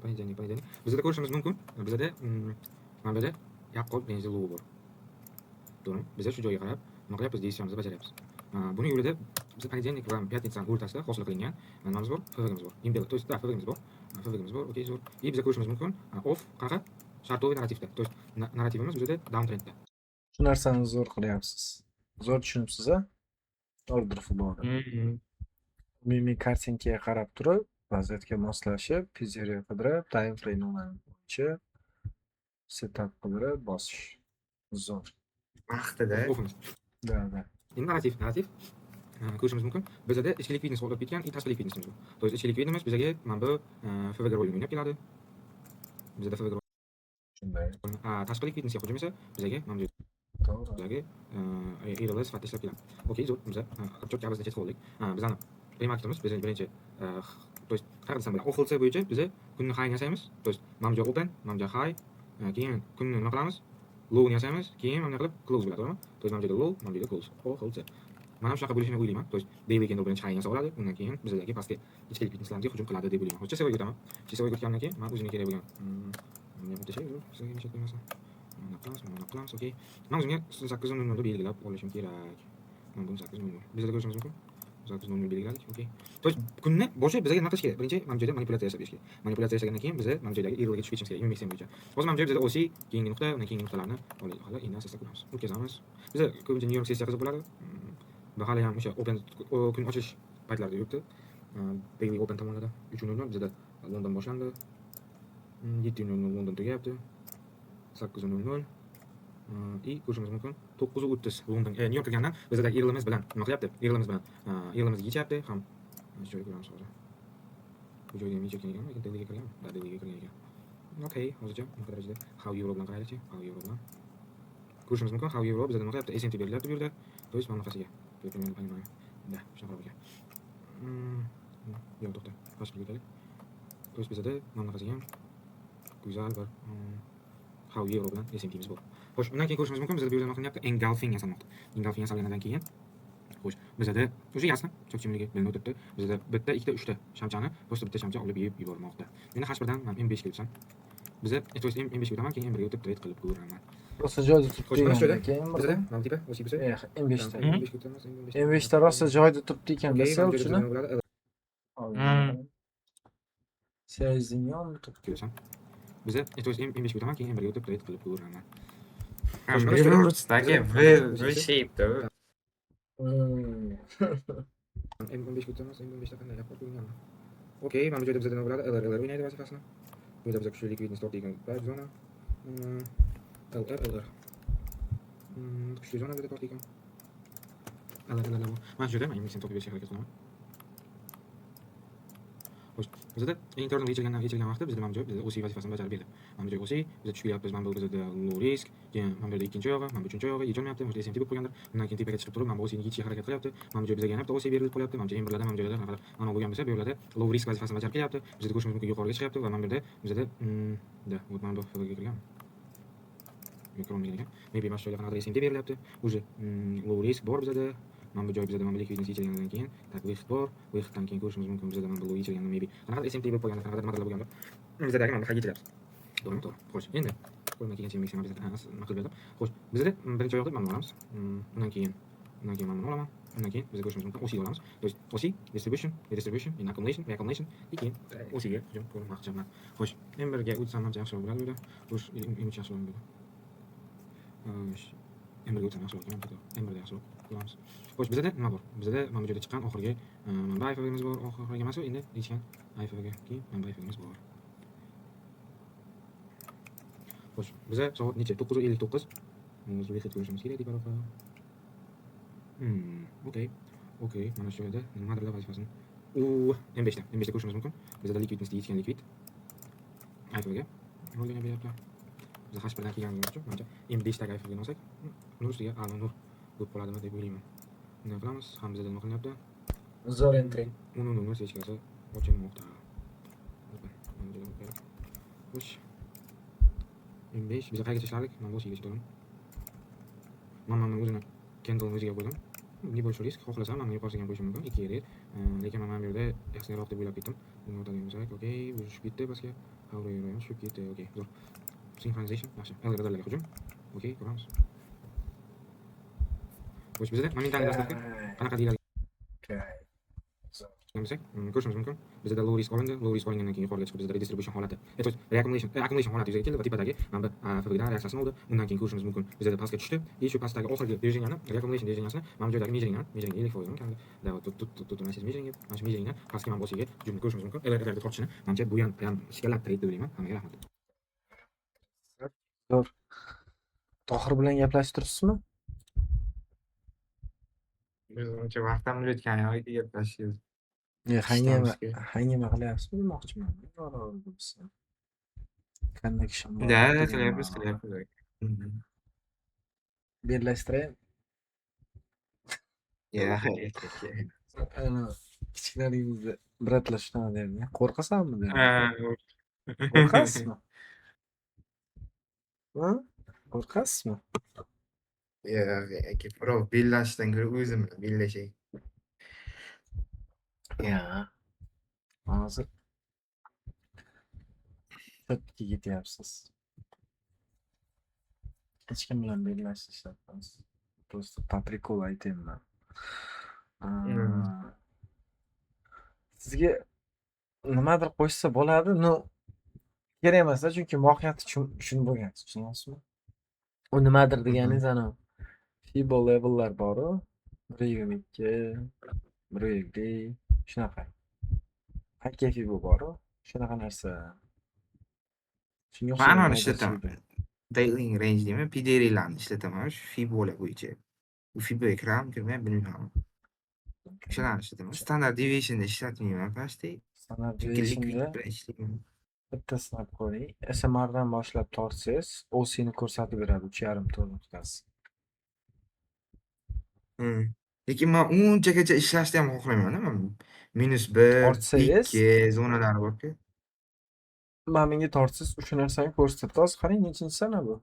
понедельник, понедельник. Bizda ko'rishimiz mumkin. Bizda mana bu yerda yaqqol range low bor. To'g'rimi? Biz shu joyga qarab nima qilyapmiz? Действия mizni bajaryapmiz. Buni yo'lida biz понедельник va пятница ning o'rtasida hosil qilingan nimamiz bor? FVGmiz bor. Imbel, то есть да, FVGmiz bor. FVGmiz bor. Okey, zo'r. И biz ko'rishimiz mumkin. Off qanaqa? Шортовый narrativda. То есть narrativimiz bizda downtrendda. Shu narsani zo'r qilyapsiz. Zo'r tushunibsiz, a? Order flowni. Umumiy kartinkaga qarab turib, vaziyatga moslashib, pizzeria qidirib, time frame bo'yicha setup qidirib bosish. Zo'r. Vaqtida. Offimiz. Да, да. Endi narrativ, narrativ ko'rishimiz mumkin. Bizda ichki ликвидность bo'lib ketgan, и tashqi ликвидность imiz bor. То есть ichki ликвидность bizga mana bu FVG rolini o'ynab keladi. Bizda FVG Shunday. rolini, tashqi ликвидность ga hujum esa bizga mana bu To'g'ri. joydagi IRL sifatida ishlab keladi. Okey, zo'r. Biz четко обозначать qildik. Bizani premarketimiz bizning birinchi, то есть qanaqa desam bo'ladi, OHLC bo'yicha biz kunni high yasaymiz. То есть mana bu joy open, mana bu joy high, keyin kunni nima qilamiz? Lowni yasaymiz, keyin mana bunday qilib close bo'ladi, to'g'rimi? То есть mana bu joyda low, mana bu joyda close. OHLC. Mana shunaqa bo'lishini o'ylayman. То есть daily candle birinchi high yasab oladi, undan keyin bizadagi pastki ichki ликвидность larga hujum qiladi deb o'ylayman. Hozir часовой ga o'taman. Часовой ga o'tgandan keyin men o'zimga kerak bo'lgan, bunga bitta shay, sizga nima qo'ymasin. Mana qilamiz, mana qilamiz, okey. Men o'zimga 8:00 da belgilab olishim kerak. Mana buni 8:00. Bizda ko'rishimiz mumkin. 8:00 belgiladik, okey. То есть kunni boshi bizga nima qilish kerak? Birinchi mana bu joyda manipulyatsiya yasab berish kerak. Manipulyatsiya yasagandan keyin biz mana bu joydagi IRLga tushib ketishimiz kerak, MXN bo'yicha. Hozir mana bu joy bizda OC, keyingi nuqta, undan keyingi nuqtalarni hali endi asosda ko'ramiz. O'tkazamiz. Bizda ko'pincha New York sessiya qiziq bo'ladi. Bu hali ham o'sha open kun ochish paytlarida yuribdi. Daily open tomonlarda 3:00 bizda London boshlandi. 7:00 London tugayapti. 8:00. И ko'rishimiz mumkin 9:30 London, New York kirgandan bizdagi IRLimiz bilan nima qilyapti? IRLimiz bilan IRLimizni yechyapti ham. Mana shu joyga ko'ramiz hozir. Bu joyga ham yechayotgan ekanmi? Lekin dailyga kirganmi? Да, dailyga kirgan ekan. Okey, hozircha bunaqa darajada How Euro bilan qaraylikchi. How Euro bilan. Ko'rishimiz mumkin, How Euro bizda nima qilyapti? SMT berilyapti bu yerda. То есть mana bunaqasiga. Понимаю. Да, shunaqa ekan. Yo'q, to'xta. Boshqa o'taylik. То есть bizda mana bunaqasiga ham go'zal bir How Euro bilan SMTimiz bor. Xo'sh, undan keyin ko'rishimiz mumkin, bizda bu yerda nima qilyapti? Engulfing yasalmoqda. Engulfing yasalganidan keyin, xo'sh, bizda уже ясно, chokchimligi bilinib o'tibdi. Bizda bitta, ikkita, uchta shamchani просто bitta shamcha olib yeb yubormoqda. Endi H1dan men M5 ga o'tsam, biza, то есть M5 ga o'taman, keyin M1 ga o'tib trade qilib ko'raman. Rosa joyida turibdi Xo'sh, mana shu joyda ekanda keyin bizada birda. mana bu tepa OC bo'lsa, Eh, M5 da. M5 ga o'tamiz, M5 M5 da rosa joyida turibdi ekanda Okey, mana bu joyda sell bizada nima bo'ladi? Sezing yonida turibdi. Ko'rasan. Biza, то есть M5 ga o'taman, keyin M1 ga o'tib trade qilib ko'raman. Ha, Xo'sh, mana shu joyda Aka, bizada V V shape-da. M15 ga o'tamiz, M15 da qanday gaplar qo'yganmi? Okey, mana bu joyda bizada nima bo'ladi? LR LR o'ynaydi vazifasini. Bu yerda biza kuchli ликвидность tortadigan buy zona. LR LR. Kuchli zona bizada tortadigan. LR LR bu. Mana shu yerda men M5 topib berishga harakat qilaman. Xo'sh, bizada internal yechilgan vaqtda bizda mana bu joy bizda OC vazifasini bajarib berdi. Mana bu joy OC, biz tushib kelyapmiz. Mana bu bizada low risk, keyin mana bu yerda ikkinchi oyog'i, mana bu uchinchi oyog'i yechilmayapti. Mana shu SMT bo'lib qolgandir. Undan keyin tepaga chiqib turib, mana bu OCni yechishga harakat qilyapti. Mana bu joy bizga yana bitta OC berilib qolyapti. Mana bu M1larda, mana bu joylarda qanaqadir anavi bo'lgan bo'lsa, bu yerlarda low risk vazifasini bajarib kelyapti. Bizda ko'rishimiz mumkin, yuqoriga chiqyapti va mana bu yerda bizada да, вот mana bu FVG kirgan. Yo'q, kirolmagan ekan. Maybe mana shu joyda qanaqadir SMT berilyapti. Уже low risk bor bizada. Mana bu joy bizada mana bu ликвидность yechilganidan keyin так выход bor. Выход dan keyin ko'rishimiz mumkin, bizada mana bu low yechilgandan maybe qanaqadir SMT bo'lib qolgandir, qanaqadir nimadirlar bo'lgandir. Bizadagi mana bu high yechilyapti. To'g'rimi? To'g'ri. Xo'sh, endi qo'limdan kelgancha M5 bizada nima qilib berdim. Xo'sh, bizada birinchi oyoqda mana buni olamiz. Undan keyin mana buni olaman. Undan keyin biz ko'rishimiz mumkin, OC olamiz. То есть OC, distribution, redistribution, in accumulation, reaccumulation, и keyin OC ga hujum ko'rmoqchiman. Xo'sh, M1 ga o'tsam ham yaxshiroq bo'ladi bu yerda. Xo'sh, M3 yaxshiroq bo'ladi. Xo'sh, M1 ga o'tsam yaxshiroq ekan, M1 da yaxshiroq ko'ramiz. Xo'sh, bizada nima bor? Bizada mana bu joyda chiqqan oxirgi mana bu IFVGimiz bor, oxirgi emas u, endi yechgan IFVG, keyin mana bu IFVGimiz bor. Xo'sh, biza soat necha? 9:59. Hozir выход ko'rishimiz kerak teparoqqa. Okey. Okey, mana shu yerda nimadirlar vazifasini. U M5 da, M5 da ko'rishimiz mumkin. Bizada ликвидность yechgan likvid. IFVG rolini beryapti. Biz H1 dan kelganimiz uchun, manimcha M5 dagi IFVGni olsak, nur ustiga a'lo nur bo'lib qoladimi deb o'ylayman. Bunday qilamiz, ham bizada nima qilyapti? Zo'r entry. 10:00 свечка si ochilmoqda. Mana bu joyda qo'yaylik. Xo'sh. M5 biz qayergacha ishlardik? Mana bu o'shigacha, to'g'rimi? Man o'zini candle o'ziga qo'ydim. Небольшой risk. Xohlasam, mana yuqorisiga ham qo'yishim mumkin. 2 yer. Lekin mana bu yerda yaxshiroq deb o'ylab ketdim. Buni o'tadigan bo'lsak, okey, bu tushib ketdi pastga. Euro euro ham tushib ketdi. Okey, zo'r. Synchronization yaxshi. LRlarga hujum. Okey, ko'ramiz. Xo'sh, bizda моментальный доставка qanaqa deyiladi Okey. bo'lsak, ko'rishimiz mumkin. Bizda low risk olindi. Low risk olingandan keyin yuqoriga chiqib bizda redistribution holati, то есть reaccumulation, accumulation holati yuzaga keldi va tepadagi mana bu FVGdan reaksiyasini oldi. Undan keyin ko'rishimiz mumkin, bizda pastga tushdi и shu pastdagi oxirgi движения ni, reaccumulation движения sini mana bu joydagi measuringdan, measuring 50% kamida. Да, вот тут тут тут у нас есть measuring, mana shu measuringdan pastga mana bu boshiga hujumni ko'rishimiz mumkin. LRlarga tortishini, manimcha, bu ham prям shikalat trade deb o'ylayman. Hammaga rahmat. Zo'r. Tohir bilan gaplashib turibsizmi? Biz uncha vaqt ham o'tgan yo'q gaplashishimiz. Hangama Ishlamizga. hangama qilyapsizmi demoqchiman. Bo'lsa. Connection bor Да, degan qilyapmiz, ma'noda. qilyapmiz. Birlashtiray. Ya, Ana kichkinaligimizda брат lar shunaqa derdi. Qo'rqasanmi derdi. Ha. Qo'rqasizmi? Ha? Qo'rqasizmi? Yo'q, aka, birov bellashishdan ko'ra o'zim bilan bellashay. Ya. Hozir chetga ketyapsiz. Hech kim bilan bellashish ishlatmas. Просто по приколу aytyapman. Sizga nimadir qo'shsa bo'ladi, но kerak emas-da, chunki mohiyati tushunib bo'lgansiz, tushunyapsizmi? U nimadir deganingiz anavi Fibo levellar bor-u, 1.22, 1.50 shunaqa. Hakka Fibo bor-u, shunaqa narsa. Shunga Man o'xshagan anavini nimadir ishlataman. Fibo. Daily range deymi, PDRlarni ishlataman shu Fibolar bo'yicha. U Fiboga kiradimi, kirmaymi bilmayman. O'shalarni ishlataman. Standard deviationni ishlatmayman почти. Standard Chunki liquid deviationda bilan ishlayman. Bitta sinab ko'ring. SMRdan boshlab tortsangiz, OCni ko'rsatib beradi 3,5 to'rt nuqtasi. Lekin man unchagacha ishlashni ham xohlamayman-da man. -1, Tortsangiz 2 zonalari bor-ku. Mana bunga tortsangiz o'sha narsani ko'rsatadi. Hozir qarang, nechinchi sana bu?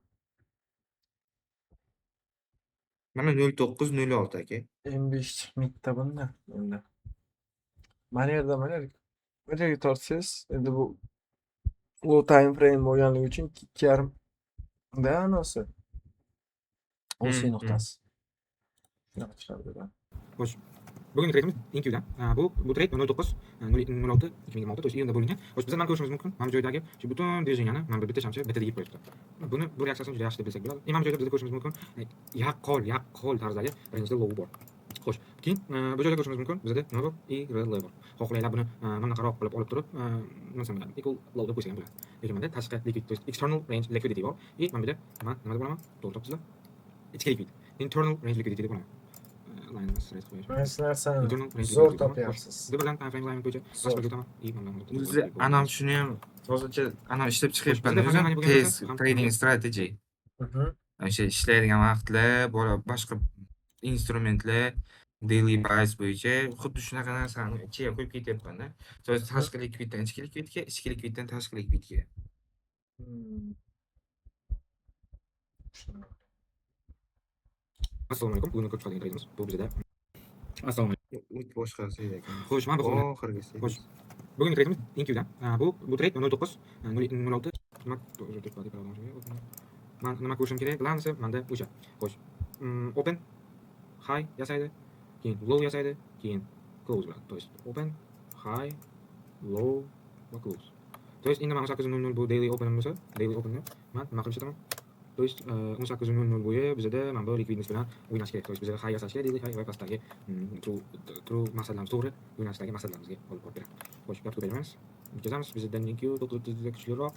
Mana 09.06 aka. M5 chiqmaydi bunda endi. Mana yerda mana yerga tortsangiz, endi bu low time frame bo'lganligi uchun 2,5 da anasi. OC nuqtasi. Shunaqa chiqadi-da. Xo'sh, bugungi treydimiz NQdan. Bu treyd 09 06 2026, то есть iyunda bo'lingan. Xo'sh, biz nimani ko'rishimiz mumkin? Mana bu joydagi shu butun движения ni mana bu bitta shamchi bitta yeb qo'yibdi. Buni bu reaksiyasini juda yaxshi deb bilsak bo'ladi. Mana bu joyda biz ko'rishimiz mumkin yaqqol, yaqqol tarzdagi range'da low bor. Xo'sh, keyin bu joyda ko'rishimiz mumkin bizda nima bor? IRL bor. Xohlanglar buni mana bunaqaroq qilib olib turib, nima desam bo'ladi? Equal low deb qo'ysak ham bo'ladi. Lekin menda tashqi liquid, то есть external range liquidity bor. И mana bu yerda man nima deb olaman? To'g'ri topsizlar. Ichki liquid. Internal range liquidity deb olaman. Line straight qo'yish. Mana shu narsani Internal range zo'r liquidity deb olaman. Xo'sh, topyapsiz. Birdan time frame alignment bo'yicha Zo'r. boshqa o'taman. И mana bunaqa O'zi anam shuni ham hozircha anam ishlab chiqyapman Bizda o'zim hamma bo'lgan tez narsa ham trading strategy. O'sha ishlaydigan vaqtlar bola boshqa instrumentlar daily bias bo'yicha xuddi shunaqa narsani ichiga qo'yib ketyapman-da. То есть tashqi likviddan ichki likvidga, ichki likviddan tashqi likvidga. Tushundim. Assalomu alaykum. Bugungi ko'rib chiqadigan treydimiz bu bizda. Assalomu alaykum. U boshqasi ekan. Xo'sh, mana bu holat. Oxirgisi. Xo'sh. Bugungi treydimiz NQdan. Bu treyd 09 06 nima man nima ko'rishim kerak? Главный manda o'sha. Xo'sh. Open high yasaydi, keyin low yasaydi, keyin close bo'ladi. То есть open, high, low va close. То есть endi man 18:00 bu daily open bo'lsa, daily openni man nima qilib ishlataman? То есть 18:00 bo'yi bizada mana bu ликвидность bilan o'ynash kerak. То есть bizada high yasash kerak, daily high va pastdagi true true maqsadlarimiz to'g'ri yo'nalishdagi maqsadlarimizga olib borib beradi. Xo'sh, gap ko'paytiramiz. O'tkazamiz. Bizda NQ 9:30 da kuchliroq.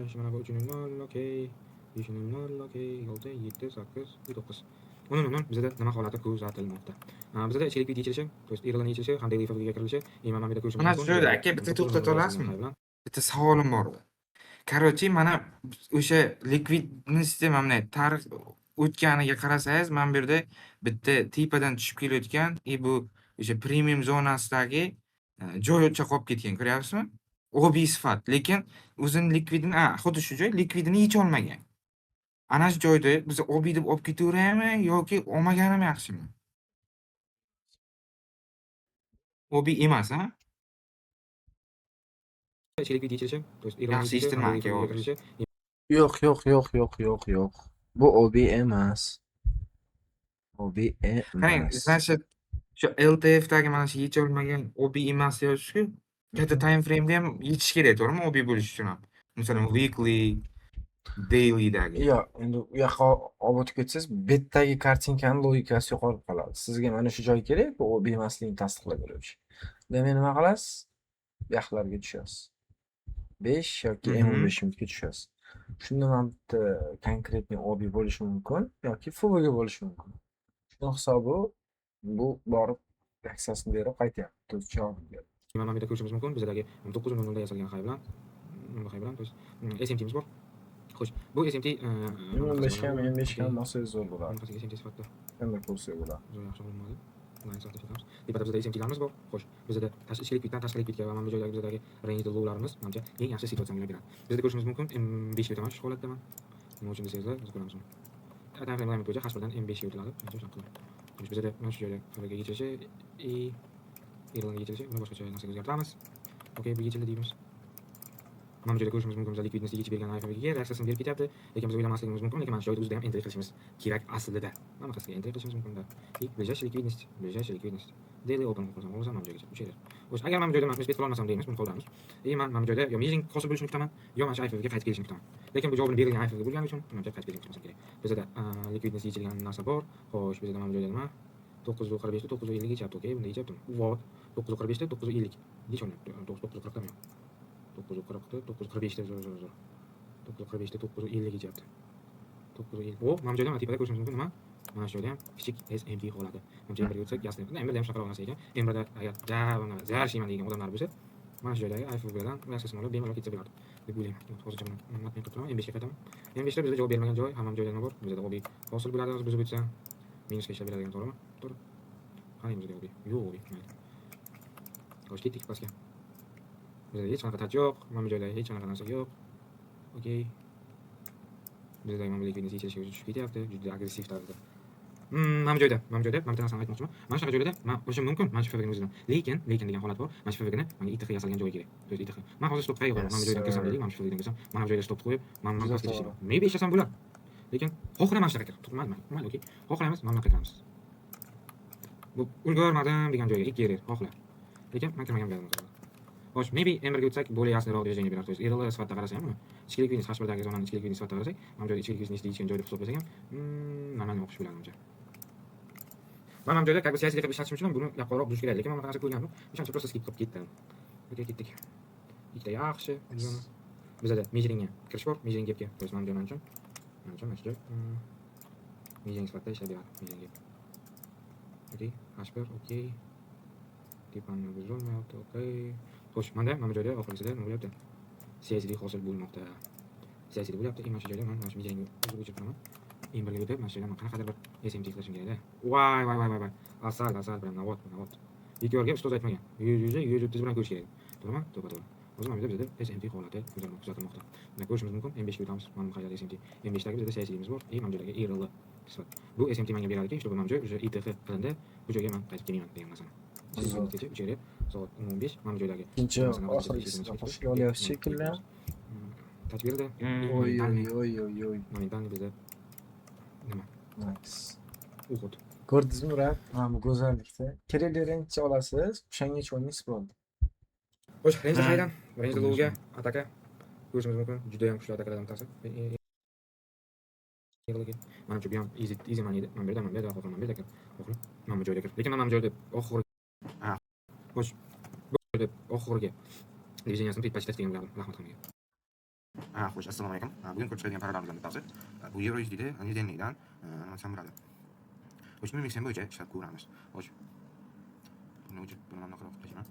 Shu mana bu 3:00, okey. 5:00, okey. 6, 7, 8, 9. 10:00 bizada nima holati kuzatilmoqda? Bizada ichki likvid yechilishi, то есть IRLni yechilishi ham daily FVGga kirilishi, и mana bu yerda ko'rishimiz Mana mumkin. shu joyda aka bitta to'xtata olasizmi? High bilan. Bitta savolim bor edi. Короче, mana o'sha ликвидность mana bunday tarix o'tganiga qarasangiz, mana bu yerda bitta tepadan tushib kelayotgan и bu o'sha premium zonasidagi joycha qolib ketgan, ko'ryapsizmi? OB sifat, lekin o'zini likvidini, ha, xuddi shu joy likvidini yecholmagan. Ana shu joyda biz OB deb olib ketaveraymi yoki olmaganim yaxshimi? OB emas, a? Ichki likvid yechilishi, то есть IRLni Yaxshi yechilishi ham eshitilmadi daily aka FVGga hozir. kirilishi. Yo'q, yo'q, yo'q, yo'q, yo'q, yo'q. Bu OB emas. OB Qarang, emas. Значит, shu LTFdagi mana shu yecholmagan OB emas deyapsiz-ku. Katta time frame'da ham yechish kerak, to'g'rimi? OB bo'lishi uchun ham. Masalan, weekly, dailydagi. Yo'q, endi u yoqqa olib o'tib ketsangiz, bu yerdagi kartinkani logikasi yo'qolib qoladi. Sizga mana shu joy kerak, bu OB emasligini tasdiqlab beruvchi. Demak, nima qilasiz? Bu yoqlarga tushasiz. 5 yoki M15 minutga tushasiz. Shunda mana bitta конкретный OB bo'lishi mumkin yoki FVG bo'lishi mumkin. Shuni hisobi bu borib reaksiyasini berib qaytyapti. То есть javobini berdi. Mana bu yerda ko'rishimiz mumkin bizadagi 9:00 da yasalgan high bilan, bu high bilan, то есть SMTimiz bor. Xo'sh, bu SMT M15 ga ham, M5 ga ham olsangiz zo'r bo'ladi. Bunaqasiga SMT sifatida Endi ko'rsak bo'ladi. zo'r yaxshi bo'lmadi. Line sifatida ishlatamiz. Tepada bizada SMTlarimiz bor. Xo'sh, bizada tashqi ichki likviddan tashqi likvidga va mana bu joydagi bizadagi range lowlarimiz manimcha eng yaxshi situatsiyani beradi. Bizda ko'rishimiz mumkin M5 ga o'taman shu holatda man. Nima uchun desangizlar, hozir ko'ramiz uni. Time frame alignment bo'yicha H1 dan M5 ga o'tiladi. Manimcha shunaqa qiladi. Xo'sh, bizada mana shu joyda FVG yechilishi и IRLga yechilishi, uni boshqacha narsaga o'zgartiramiz. Okey, bu yechildi deymiz. Mana bu joyda ko'rishimiz mumkin, bizlar ликвидность yechib bergan IFVG reaksiyasini berib ketyapti. Lekin biz o'ylamasligimiz mumkin, lekin mana shu joyda o'zida ham entry qilishimiz kerak aslida. Mana bunaqasiga entry qilishimiz mumkin. И ближайшая ликвидность, ближайшая ликвидность. Daily open qilsam, olsam mana bu joygacha 3 yer. Xo'sh, agar mana bu joyda man успеть qila olmasam deymiz, buni qoldiramiz. И man mana bu joyda yo meeting hosil bo'lishini kutaman, yo mana shu IFVga qaytib kelishini kutaman. Lekin bu javobini berilgan IFVga bo'lgani uchun manimcha qaytib kelishini kutmasam kerak. Bizda ликвидность yechilgan narsa bor. Xo'sh, bizda mana bu joyda nima? 9:45 da 9:50 yechyapti, okey, bunda yechyaptimi? Вот, 9:45 da 9:50 yecholmayapti. 9:40 dami yo'q. 9:40 da 9:45 da zo'r, zo'r, zo'r. 9:45 da 9:50 yechyapti. 9:50. O, mana bu joyda mana tepada ko'rishimiz mumkin nima? Mana shu joyda ham kichik SMT holati. Manimcha M1 ga o'tsak, ясно. M1 da ham shunaqa narsa ekan. M1 da agar ja mana zar shiyman degan odamlar bo'lsa, mana shu joydagi IFVGdan reaksiyasini olib bemalol ketsa bo'ladi deb o'ylayman. Hozircha buni matn qilib turaman. M5 ga qaytaman. M5 da bizda javob bermagan joy, hamma joyda nima bor? Bizda OB hosil bo'ladi, hozir buzib o'tsa minusga ishlab beradigan, to'g'rimi? To'g'ri. Qani bizda OB? Yo'q OB. Mayli. Xo'sh, ketdik pastga. Bizda hech qanaqa touch yo'q. Mana bu joyda hech qanaqa narsa yo'q. Okey. Bizda mana bu ликвидность yechilishga o'zi tushib ketyapti, juda agressiv tarzda. Mana bu joyda, mana bitta narsani aytmoqchiman. Mana shunaqa joylarda man olishim mumkin, mana shu FVGni o'zidan. Lekin degan holat bor. Mana shu FVGni menga ITH yasalgan joyi kerak. То есть ITH. Man hozir stop qayerga qo'yaman? Mana bu joydan kirsam deylik, mana shu FVGdan kirsam, mana bu joyda stop qo'yib, mana pastga tushishim. Maybe ishlasam bo'ladi. Lekin xohla mana shunaqa kir. Mayli, mayli, okey. Xohlaymiz, mana bunaqa kiramiz. Bu ulgurmadim degan joyga 2 RR xohla. Lekin men kirmagan bo'lardim. Xo'sh, maybe M1 ga o'tsak, более ясный roq движение beradi. То есть IRL sifatida qarasa ham uni ichki ликвидность H1dagi zonani ichki ликвидность sifatida qarasak, mana bu joyda ichki ликвидность yechgan joy deb hisoblasak ham, нормально o'qish bo'ladi uncha. Man mana bu joyda как бы siyosiy qilib ishlatishim uchun ham buni yaqqolroq buzish kerak, lekin mana bunaqa narsa ko'rganim yo'q. O'shancha просто skip qilib ketdim. Okey, ketdik. Ikkita yaxshi zona. Bizada measuringga kirish bor, measuring gapga. То есть mana bu joy man uchun mana shu joy measuring sifatida ishlab beradi, measuring gap. Okey, H1, okey. Tepani buzilmayapti, okey. Xo'sh, manda mana bu joyda oxirgisida nima bo'lyapti? CISD hosil bo'lmoqda. CISD bo'lyapti. И mana shu joyda man mana shu measuringni o'zib o'chirib turaman. M1 ga o'tib, mana shu joyda man qanaqadir bir SMT qilishim kerakda. Voy, voy, voy, voy, voy. Asal, asal bilan navot, navot. Bekorga ustoz aytmagan. 100, 100, 130 bilan ko'rish kerak. To'g'rimi? To'g'ri, to'g'ri. Hozir mana bu yerda bizda SMT holati kuzatilmoqda. Mana ko'rishimiz mumkin. M5 ga o'tamiz. Mana bu qayerda SMT. M5 dagi bizda CISDimiz bor. И mana bu joydagi IRL sifat. Bu SMT menga beradiki, что mana bu joy уже ITH qilindi. Bu joyga men qaytib kelmayman degan narsani. Zo'r. Kecha 3 soat 10:15 mana bu joydagi Ikkinchi oxirgisida qo'shila olyapsiz shekilli. Touch berdi. Oy oy oy oy oy. Моментальный bizda nima? Nice. Уход. Ko'rdingizmi, Murat? Mana bu go'zallikda. Kerakli range olasiz, o'shangacha o'ynaysiz, bo'ldi. Xo'sh, range highdan, range lowga ataka ko'rishimiz mumkin. Juda ham kuchli atakalardan bittasi. Manimcha bu ham easy easy money edi. Mana bu yerda, mana bu yerda, xohla mana bu yerda kir. Xohla mana bu joyda kir. Lekin mana bu joyda oxirgi Xo'sh, bu joyda oxirgi движения sini предпочитать degan bo'lardim. Rahmat hammaga. Ha, xo'sh, assalomu alaykum. Ha, bugun ko'rib chiqadigan paralarimizdan bittasi. Bu Euro USDda недельный dan nima desam bo'ladi. Xo'sh, MMXM bo'yicha ishlab ko'ramiz. Xo'sh. Buni o'chirib, buni mana bunaqa qilib tashlayman.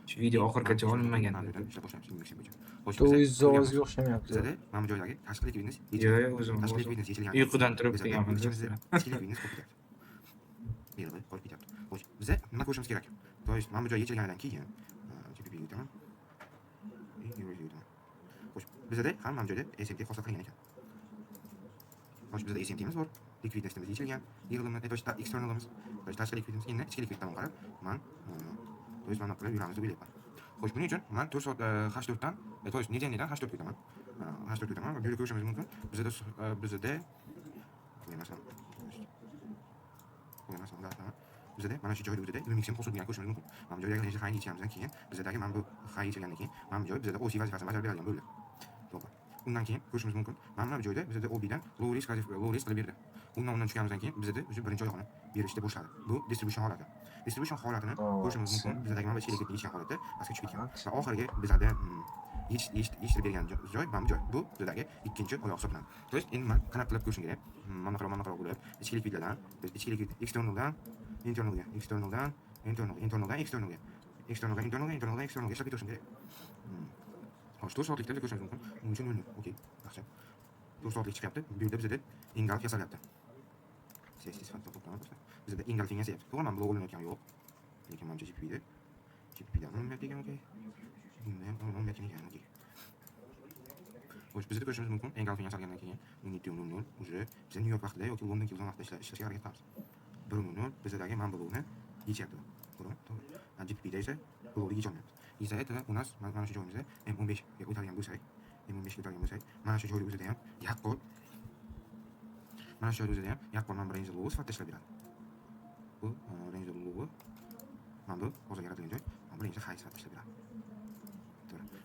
Shu video oxirigacha olinmagan. Mana bu yerdan ishlab boshlaymiz MMXM bo'yicha. Xo'sh, To biza o'zingizni ko'rganmiz. ovozga o'xshamayapti. Bizada mana bu joydagi tashqi ликвидность Yo'q, yo'q, o'zim tashqi o'zim. ликвидность yechilgan. Uyqudan turib Bizada deganman. ichimizda ichki ликвидность qolib ketyapti. Bu yerda qolib ketyapti. Xo'sh, biza nima ko'rishimiz kerak? То есть mana bu joy yechilganidan keyin GBP ga o'taman. И Euro ga o'taman. Xo'sh, bizada ham mana bu joyda SMT hosil qilingan ekan. Xo'sh, bizada SMTimiz bor. Ликвидность imiz yechilgan. Yig'ilimi, то есть externalimiz, то есть tashqi ликвидность, endi ichki ликвид tomon qarab, man то есть mana qilib yuramiz deb o'ylayapman. Xo'sh, buning uchun man 4 soat H4 dan, то есть недельный dan H4 ga o'taman. H4 ga o'taman va bu yerda ko'rishimiz mumkin. Bizada masalan, masalan, bizada mana shu joyda o'zida MMXM hosil bo'lgan ko'rishimiz mumkin. Mana bu joydagi range highni yechganimizdan keyin bizadagi mana bu high yechilgandan keyin mana bu joy bizada OC vazifasini bajarib beradigan bo'ldi. To'g'ri. Undan keyin ko'rishimiz mumkin. Mana bu joyda bizada OBdan low risk qilib berdi. Undan tushganimizdan keyin bizada o'sha birinchi oyog'ini berishda boshladi. Bu distribution holati. Distribution holatini ko'rishimiz mumkin. Bizadagi mana bu ichki ликвид yechgan holatda pastga tushib ketgan. Va oxirgi bizada yechtirib bergan joy mana bu joy. Bu bizadagi ikkinchi oyoq hisoblanadi. То есть endi man qanaqa qilib ko'rishim kerak? Mana bunaqa, mana bunaqa bo'lib, ichki ликвид lardan, то есть ichki ликвид externaldan internalga, externaldan internal, internaldan externalga, externaldan internalga, internaldan externalga ishlab ketishim kerak. Xo'sh, 4 soatlikda biz ko'rishimiz mumkin. 13:00. Okey, yaxshi. 4 soatlik chiqyapti. Bu yerda bizada engulf yasalyapti. Sesli sifatida to'planadi. Bizada engulfing yasayapti. To'g'ri, mana bu olinayotgani yo'q. Lekin mana GPda. GPdan olinmayapti ekan, okey. Bunda ham olinmayotgan ekan, okey. Xo'sh, bizda ko'rishimiz mumkin. Engulfing yasalgandan keyin 17:00 уже biz Nyu York vaqtida yoki London killzone vaqtida ishlashga harakat qilamiz. 1:00 bizadagi mana bu lowni yechyapti. To'g'rimi? To'g'ri. GPda esa bu lowni yecholmayapti. Из-за этого у нас mana shu joyimizda M15 ga o'tadigan bo'lsak, M15 ga o'tadigan bo'lsak, mana shu joyni o'zida ham yaqqol mana shu joyni o'zida ham yaqqol mana bu range low sifatida ishlab beradi. Bu range low mana bu hozir yaratilgan joy, mana bu range high sifatida ishlab beradi. To'g'ri.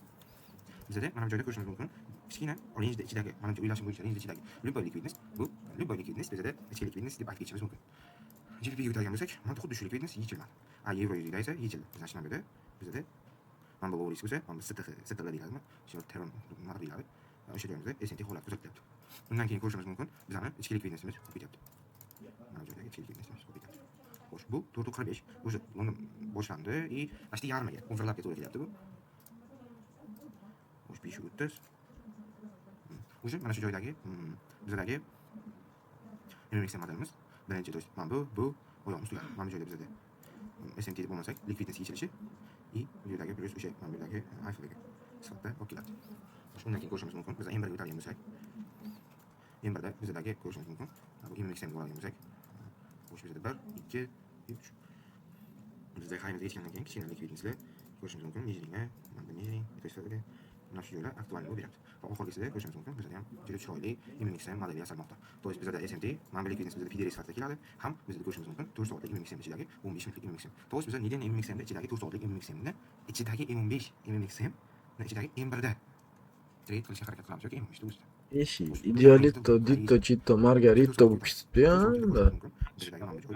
Bizada mana bu joyda ko'rishimiz mumkin. Kichkina range ichidagi, manimcha o'ylashim bo'yicha range ichidagi любой ликвидность, bu любой ликвидность bizada ichki ликвидность deb aytib ketishimiz mumkin. GBP ga o'tadigan bo'lsak, mana xuddi shu ликвидность yechilmadi. A yevro yuzida esa yechildi. Значит, mana bu yerda bizada mana bu low risk bo'lsa, mana bu STH, STL deyiladimi? Shu teron nima deyiladi? O'sha joyimizda SMT holat kuzatilyapti. Undan keyin ko'rishimiz mumkin, bizani ichki ликвидность imiz ko'p ketyapti. Mana bu joydagi ichki ликвидность imiz ko'p ketyapti. Xo'sh, bu 4:45 уже London boshlandi и почти yarmiga overlapga to'g'ri kelyapti bu. Xo'sh, 5:30. Уже mana shu joydagi bizadagi MMXM modelimiz birinchi, то есть mana bu oyog'imiz tugadi. Mana bu joyda bizada SMT deb bo'lmasak, ликвидность yechilishi и bu yerdagi плюс o'sha mana bu yerdagi IFVG sifatida olib keladi. Xo'sh, undan keyin ko'rishimiz mumkin. Biz M1 ga o'tadigan bo'lsak, M1da bizadagi ko'rishimiz mumkin. Bu MMXM ga oladigan bo'lsak, xo'sh, bizada 1, 2, 3. Bizda highimiz yechgandan keyin kichkina ликвидность lar ko'rishimiz mumkin. Measuringlar, mana bu measuring, то есть Mana shu joylar aktual bo'lib beryapti. Va oxirgisida ko'rishimiz mumkin, bizda ham juda chiroyli MMXM modeli yasalmoqda. То есть bizada SMT, mana bu ликвидность bizada PD sifatida keladi, ham bizda ko'rishimiz mumkin 4 soatlik MMXM ichidagi 15 minutlik MMXM. То есть bizda недельный MMXM ichidagi 4 soatlik MMXM ni ichidagi M15 MMXM ni ichidagi M1 da trade qilishga harakat qilamiz yoki M15 da o'zida. Eshik, Idealitto, Ditto, Chitto, Margarito bo'lib ketibdi-ya.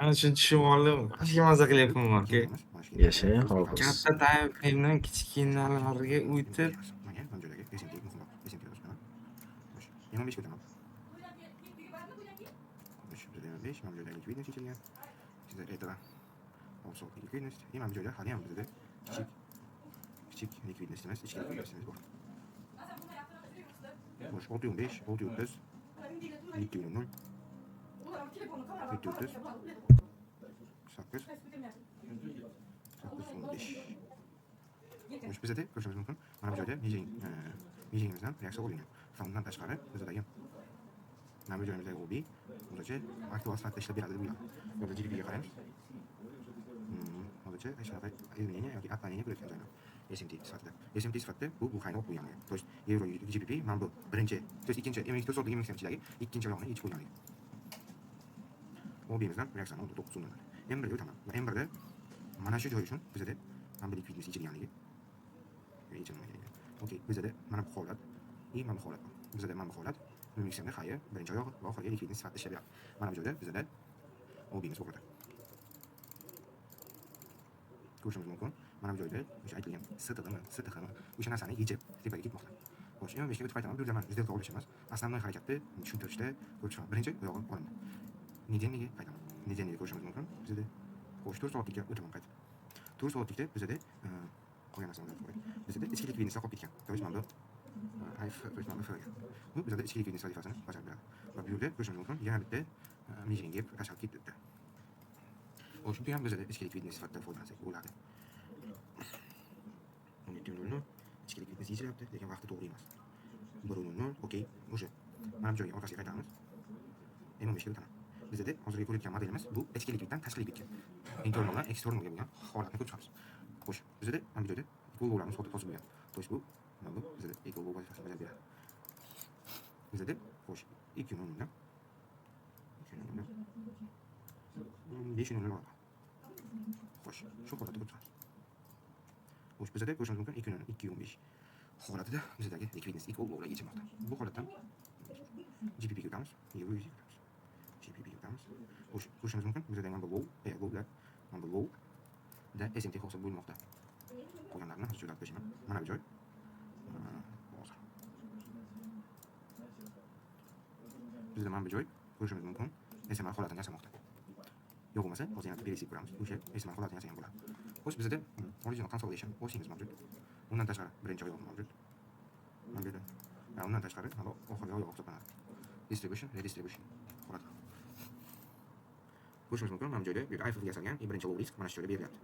Ana shuni tushunib oldim. Qancha maza qilyapman, aka. Yashang, hofiz. Katta time frame'dan kichkinalarga o'tib, Mana bu joydagi SMT muhimroq. SMT yozib Xo'sh, M15 ga o'taman. Xo'sh, bizda M15, mana bu joyda ликвидность yechilgan. Bizda этого 6 soatlik ликвидность. И mana bu joyda hali ham bizda kichik kichik ликвидность emas, ichki ликвидность imiz bor. Xo'sh, 6.15, 6.30, 7.00, 7.30, 8, 8.15. Xo'sh, bizda ko'rishimiz mumkin. Mana bu joyda measuringimizdan reaksiya olingan. Va undan tashqari bizdagi mana bu joyimizdagi OB hozircha aktual sifatida ishlab beradi deb o'ylayman. Bu yerda GBP ga qaraymiz. Hozircha hech qanaqa изменение yoki отклонение ko'rayotgan joyim yo'q. SMT sifatida. SMT sifatida bu highni olib qo'ygan. То есть yevro GBP mana bu birinchi, то есть ikkinchi M4 soatlik MXM ichidagi ikkinchi oyog'ini yechib qo'yganligi. OBimizdan reaksiyani oldi 9 so'mdan. M1 ga o'taman. Va M1 da mana shu joy uchun bizada mana bu ликвидность yechilganligi. Yechilmagan ekan. Okey, bizada mana bu holat и mana bu holat bor. Bizada mana bu holat MXMda high'i birinchi oyog'i va oxirgi ликвидность sifatida ishlab beradi. Mana bu joyda bizada OBimiz bo'ladi. Ko'rishimiz mumkin. Mana bu joyda o'sha aytilgan STDmi, STHmi o'sha narsani yechib tepaga ketmoqda. Xo'sh, M15 ga o'tib qaytaman. Bu yerda man сделка olish emas. Основной harakatni tushuntirishda ko'rib chiqaman. Birinchi oyog'i olindi. Недельный ga qaytaman. Недельный ga ko'rishimiz mumkin. Bizada xo'sh, 4 soatlikka o'taman qaytib. 4 soatlikda bizada qolgan narsani o'zgartirib qo'yay. Bizada ichki ликвидность qolib ketgan. То есть mana bu IF, то есть mana bu FG. Bu bizada ichki ликвидность vazifasini bajarib beradi. Va bu yerda ko'rishimiz mumkin, yana bitta measuring gap tashlab ketdi. Xo'sh, bu ham bizada ichki ликвидность sifatida foydalansak bo'ladi. 17.00 ichki ликвидность yechilyapti, lekin vaqti to'g'ri emas. 1.00, okey, o'sha. Mana bu joyga orqasiga qaytamiz. M15 ga o'taman. Bizada hozirgi ko'rayotgan modelimiz bu ichki likviddan tashqi likvidga. Internaldan externalga bo'lgan holatni ko'rib chiqamiz. Xo'sh, bizada mana bu joyda equal lowlarimiz hosil bo'lgan. То есть bu mana bu bizada equal low vazifasini bajarib beradi. Bizada xo'sh, 2.00 dan 2.00 5.00 oladi. Xo'sh, shu holatda ko'rib chiqamiz. Xo'sh, bizada ko'rishimiz mumkin 2.00 2.15 holatida bizadagi ликвидность equal lowlar yechilmoqda. Bu holatdan GBP ga o'tamiz, euro USD ga o'tamiz. GBP ga o'tamiz. Xo'sh, ko'rishimiz mumkin bizada mana bu low, lowlar, mana bu low da SMT hosil bo'lmoqda. Qolganlarini hozir joylab tashlayman. Mana bu joy. Hozir. Bizda mana bu joy ko'rishimiz mumkin. SMR holatini yasamoqda. Yo'q bo'lmasa, hozir yana PVC ko'ramiz. O'sha SMR holatini yasagan bo'ladi. Xo'sh, bizda original consolidation OC'miz mavjud. Undan tashqari birinchi oyog'i mavjud. Mana bu yerda. Undan tashqari mana bu oxirgi oyog'i hisoblanadi. Distribution, redistribution holati. Ko'rishimiz mumkin, mana bu joyda bu yerda IFF yasalgan birinchi low risk mana shu joyda berilyapti.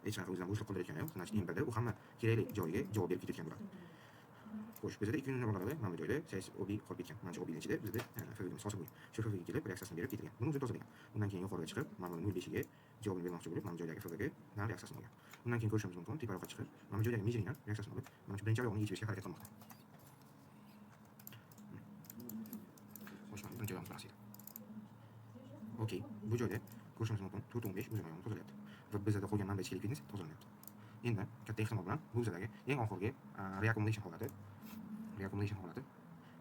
Hech qanaqa o'zidan bo'shliq qoldirayotgani yo'q. Значит, M1 da u hamma kerakli joyiga javob berib ketayotgan bo'ladi. Xo'sh, bizda 2 bo'ladi. Mana bu joyda size OB qolib ketgan. Mana shu OB ichida bizda FVGimiz hosil bo'lgan. Shu FVG kelib reaksiyasini berib ketilgan. Buni o'zi tozalagan. Undan keyin yuqoriga chiqib, mana bu 0.5 ga javobini bermoqchi bo'lib, mana bu joydagi FVG dan reaksiyasini olgan. Undan keyin ko'rishimiz mumkin, teparoqqa chiqib, mana bu joydagi measuringdan reaksiyasini olib, mana shu birinchi oyog'ini yechib berishga harakat qilmoqda. Xo'sh, mana birinchi oyog'imiz bilan. Okey, bu joyda ko'rishimiz mumkin, 4.15 o'zini oyog'ini tozalayapti. Va bizda qolgan mana bu ichki ликвидность tozalanyapti. Endi katta ehtimol bilan bu bizadagi eng oxirgi reaccumulation holati, reaccumulation holati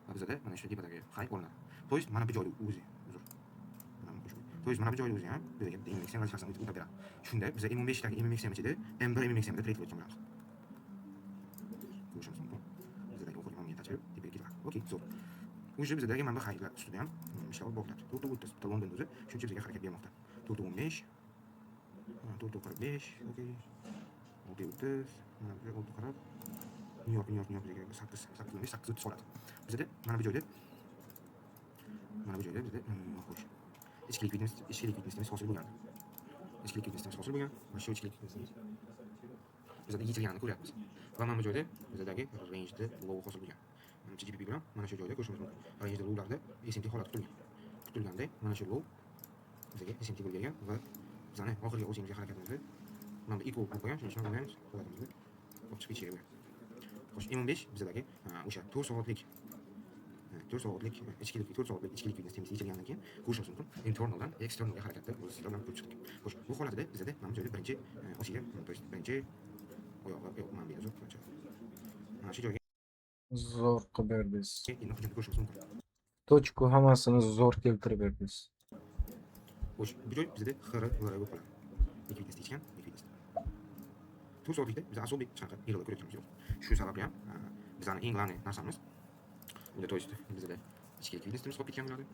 va bizada mana shu tepadagi high olinadi. То есть mana bu joyda o'zi, uzr. Mana bu qo'shib. То есть mana bu joyda o'zi ham bizga bitta MMXM vazifasini o'tab beradi. Shunda biza M15 dagi MMXM ichida M1 MMXM da trade qilayotgan bo'lamiz. Ko'rishimiz mumkin. Bizadagi oxirgi mana tachib tepaga ketadi. Okey, zo'r. Уже bizadagi mana bu highlar ustida ham ishlab boryapti. 4.30 bitta London o'zi shuncha bizga harakat bermoqda. 4.15 4.45, okey. 6.30, mana bu 6.40. Nyu York, Nyu York, Nyu York bizga 8, 8.15, 8.30 oladi. Bizada mana bu joyda bizda xo'sh. Ichki ликвидность hosil bo'lgan. Ichki ликвидность hosil bo'lgan va shu ichki ликвидность bizada yechilganini ko'ryapmiz. Va mana bu joyda bizadagi rangeda low hosil bo'lgan. Manimcha GBP bilan mana shu joyda ko'rishimiz mumkin. Rangeda lowlarda SMT holati kutilgan. Kutilganda mana shu low bizga SMT bo'lib bergan va bizani oxirgi o'zimizga harakatimizni mana bu equal bo'lib qo'ygan, shuning uchun o'ylaymiz, holatimizni olib chiqib ketish kerak bo'lgan. Xo'sh, M15 bizadagi o'sha 4 soatlik, 4 soatlik ichki, 4 soatlik ichki ликвидность yechilgandan keyin ko'rishimiz mumkin, internaldan externalga harakatda o'zi sizlar bilan ko'rib chiqdik. Xo'sh, bu holatida bizada mana bu joyda birinchi osiga, то есть birinchi oyog'i yo'q, mana bu yerda, mana shu joyga Zo'r qilib berdingiz. endi hujumni ko'rishimiz mumkin. Точку hammasini zo'r keltirib berdingiz. Xo'sh, bu joy bizada XR LR bo'lib qoladi. Ликвидность yechgan, ликвидность. 4 soatlikda biz особый hech qanaqa IRL ko'rayotganimiz yo'q. Shu sababli ham bizani eng главный narsamiz unda, то есть bizada ichki ликвидность imiz qolib ketgan bo'ladi.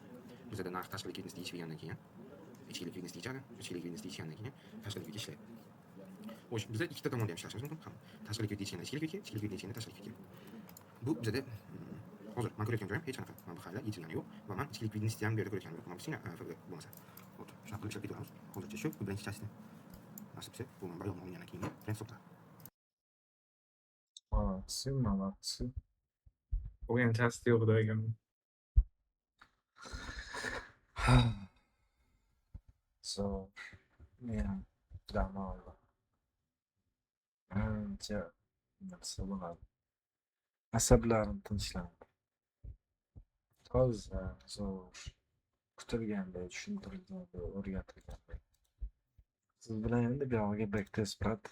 Bizada narx tashqi ликвидность yechilgandan keyin ichki ликвидность yechadi, ichki ликвидность yechgandan keyin tashqi ликвид ishlaydi. Xo'sh, bizda ikkita tomonda ham ishlashimiz mumkin. Ham tashqi ликвид yechganda ichki ликвид ga, ichki ликвид yechganda tashqi ликвид ga. Bu bizada hozir man ko'rayotgan joyim hech qanaqa mana bu hali yechilgani yo'q va man ichki ликвидность ni ham bu yerda ko'rayotganim yo'q. Mana bu FVG bo'lmasa. Вот, shunaqa qilib ishlab ketaveramiz. Hozircha shu, bu birinchi часть. Nasib etsa, bu man bayonni olgandan keyin trend stoplar. Молодцы, молодцы. Bo'lgan часть yo'q degan. Zo'r. Men dam oldim. Ancha narsa bo'ladi. Asablarim tinchlandi. Toza, zo'r. Kutilganday, tushuntirilganday, o'rgatilganday. Siz bilan endi buyog'iga backtest, брат.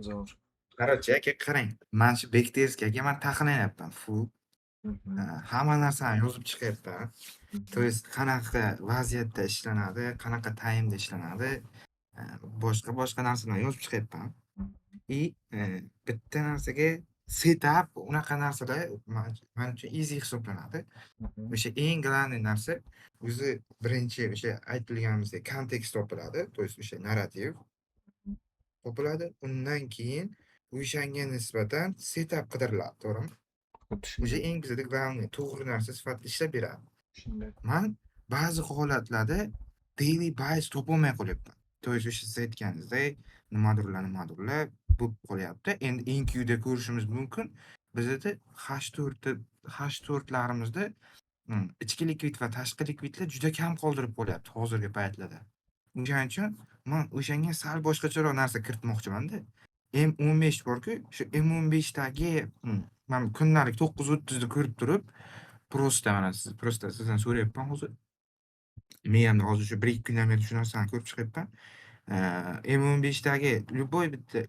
Zo'r. Короче, aka, qarang. Mana shu backtestga, aka, man taxlanyapman full. Hamma narsani yozib chiqyapman. То есть qanaqa vaziyatda ishlanadi, qanaqa time'da ishlanadi, boshqa boshqa narsalarni yozib chiqyapman. И bitta narsaga setup, unaqa narsalar man uchun easy hisoblanadi. O'sha eng главный narsa o'zi birinchi o'sha aytilganimizdek kontekst topiladi, то есть o'sha narrativ topiladi. Undan keyin o'shanga nisbatan setup qidiriladi, to'g'rimi? Xuddi O'sha shunday. eng bizada главный to'g'ri narsa sifatida ishlab beradi. Shunday. Man ba'zi holatlarda daily bias topolmay qolyapman. То есть o'sha siz aytganingizdek nimadirlar, nimadirlar bo'lib qolyapti. Endi NQda ko'rishimiz mumkin. Bizada H4 H4larimizda ichki likvid va tashqi likvidlar juda kam qoldirib qolyapti hozirgi paytlarda. O'shaning uchun man o'shanga sal boshqacharoq narsa kiritmoqchimanda. M15 borku, shu M15dagi man kundalik 9:30 da ko'rib turib, просто mana siz, просто sizdan so'rayapman hozir. Miyamda hozir shu 1-2 kundan beri shu narsani ko'rib chiqyapman. M15dagi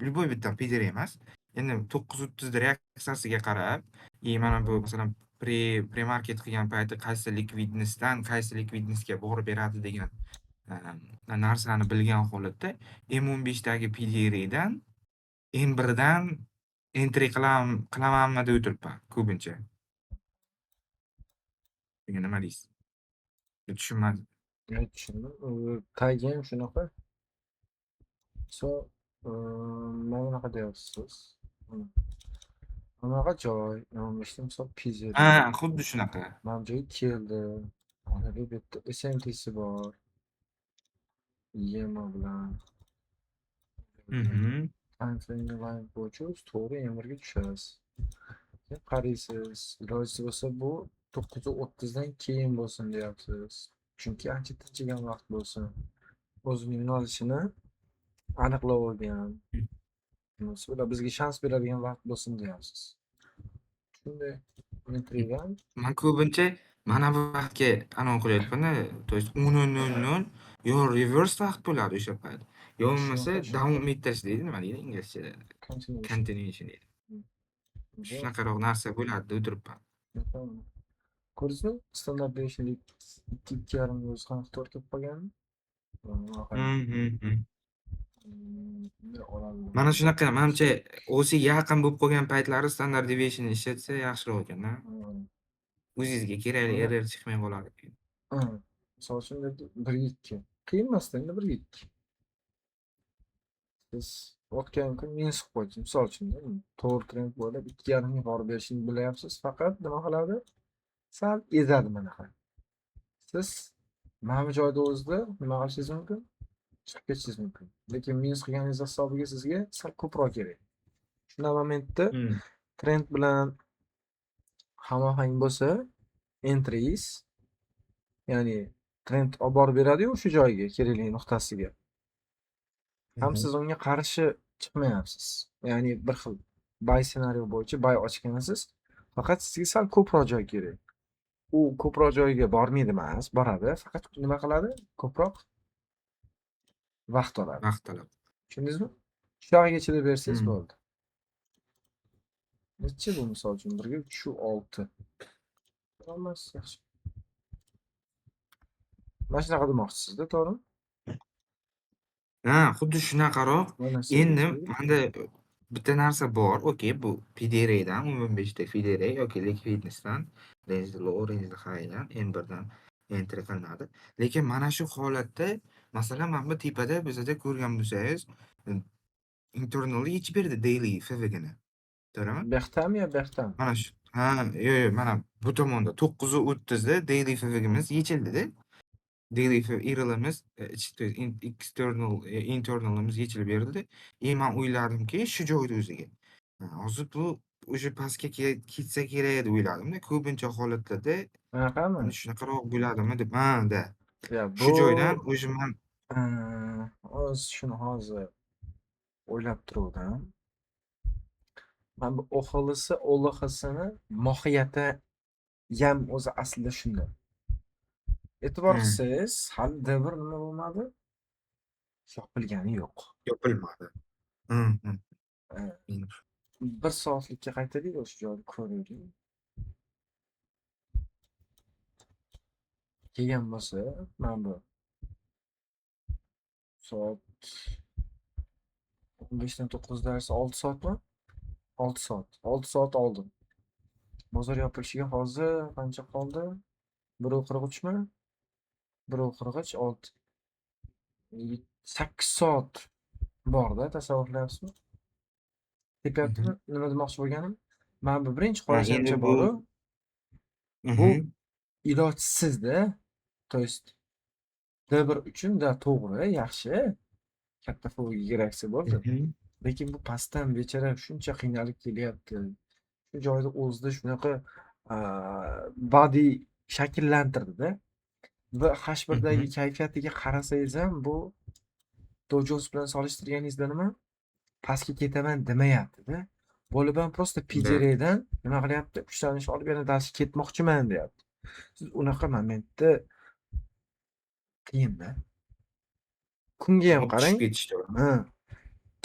любой bitta PDR emas. Endi 9:30 da reaksiyasiga qarab, и mana bu, masalan, pre-market qilgan payti qaysi ликвидность dan qaysi ликвидность ga borib beradi degan narsani bilgan holatda M15dagi PDRdan M1dan entry qilamanmi deb o'tiribman ko'pincha. Bunga nima deysiz? Tushunmadim. Men tushundim. Tagi ham shunaqa. So, mana bunaqa deyapsiz. Mana. Bunaqa joy, M15da misol PZ. Ha, xuddi shunaqa. Mana bu joyga keldi. Mana bu yerda SMTsi bor. EMA bilan. Time frame line bo'yicha o'zi to'g'ri M1ga tushasiz. Keyin qaraysiz. Ilojisi bo'lsa, bu 9:30 dan keyin bo'lsin deyapsiz. Chunki ancha tinchigan vaqt bo'lsin. O'zini yo'nalishini aniqlab olgan. Ular bizga shans beradigan vaqt bo'lsin deyapsiz. Shunday entrydan. Man ko'pincha mana bu vaqtga anavi qilyapman-da, то есть 10:00 yo reverse vaqt bo'ladi o'sha payt. Yo bo'lmasa Shunaqa, shunaqa. davom ettirish deydi, nima deydi inglizchada? Continuation. Continuation deydi. Bu Shunaqaroq narsa bo'ladi deb o'tiribman. Shunaqa. Ko'rdingizmi? Standart deviation ikki, ikki yarim o'zi qanaqa to'g'ri kelib qolganini? Bunday oladi. Mana shunaqa, manimcha, o'zi yaqin bo'lib qolgan paytlari standard deviation ishlatsa yaxshiroq ekanda. O'zingizga kerakli error chiqmay qoladi. Ha, misol uchun, bu yerda 1 ga 2. Qiyin emasda endi 1 ga 2. Siz o'tgan kun minus qilib qo'ydingiz. Misol uchun, to'g'ri trend bo'ylab 2,5 ga borib berishini bilyapsiz. Faqat nima qiladi? Sal ezadi bunaqa. Siz mana bu joyda o'zida nima qilishingiz mumkin? Chiqib ketishingiz mumkin. Lekin minus qilganingiz hisobiga sizga sal ko'proq kerak. Shunda momentda trend bilan hamohang bo'lsa entry'ingiz, ya'ni trend olib borib beradi-yu o'sha joyga, kerakli nuqtasiga. Ham siz unga qarshi chiqmayapsiz. Ya'ni bir xil Buy ssenariy bo'yicha buy ochgansiz, faqat sizga sal ko'proq joy kerak. U ko'proq joyga bormaydi emas, boradi, faqat nima qiladi? Ko'proq vaqt oladi. Vaqt talab. Tushundingizmi? Shu yog'iga chidab bersangiz bo'ldi. Nechi bu misol uchun 1 ga 3.6. Emas, yaxshi. Mana shunaqa demoqchisizda, to'g'rimi? Ha, xuddi shunaqaroq. Endi menda bitta narsa bor. Okey, bu PDRdan 15 ta PDR yoki ликвидность dan range low, range highdan M1dan entry qilinadi. Lekin mana shu holatda, masalan, mana bu tepada bizada ko'rgan bo'lsangiz, internalni yechib berdi daily FVGni. To'g'rimi? Bu yoqdami yo bu yoqdami? Mana shu, ha, yo'q, mana bu tomonda 9:30 da daily FVGimiz yechildi-da. Daily IRLimiz, то есть external, internalimiz yechilib berdi. И man o'yladimki, shu joyda o'ziga. Hozir bu уже pastga ketsa kerak deb o'yladimda. Ko'pincha holatlarda Bunaqami? mana shunaqaroq bo'ladimi deb, ha, да. Ya Shu joydan bu уже man Hozir shuni hozir o'ylab turuvdim. Mana bu OHLC, OLHSni mohiyatiyam o'zi aslida shunda. E'tibor qilsangiz, hali D1 nima bo'lmadi? Yopilgani yo'q. Yopilmadi. 1 soatlikka qaytaylik, o'sha joyni ko'raylik. Kelgan bo'lsa, mana bu soat 15dan 9 darsi 6 soatmi? 6 soat. 6 soat oldin. Bozor yopilishiga hozir qancha qoldi? 1:43mi? 1:43, 6 8 soat bor-da, tasavvur qilyapsizmi? Tepyaptimi? Nima demoqchi bo'lganim? Mana bu birinchi Ha, qora endi shamcha bu bor-u, bu ilojsizda. То есть D1 uchun da to'g'ri, yaxshi. Katta FVGga reaksiya bo'ldi. Lekin bu pastdan bechora shuncha qiynalib kelyapti. Shu joyda o'zida shunaqa body shakllantirdi-da. Va H1dagi kayfiyatiga qarasangiz ham bu Dow Jones bilan solishtirganingizda nima? Pastga ketaman demayapti-da. Bo'lib ham просто PDRdan nima qilyapti? Kuchlanish olib yana dars ketmoqchiman deyapti. Siz unaqa momentda qiyinda. Kunga ham Tushib qarang. ketish to'g'ri. Ha.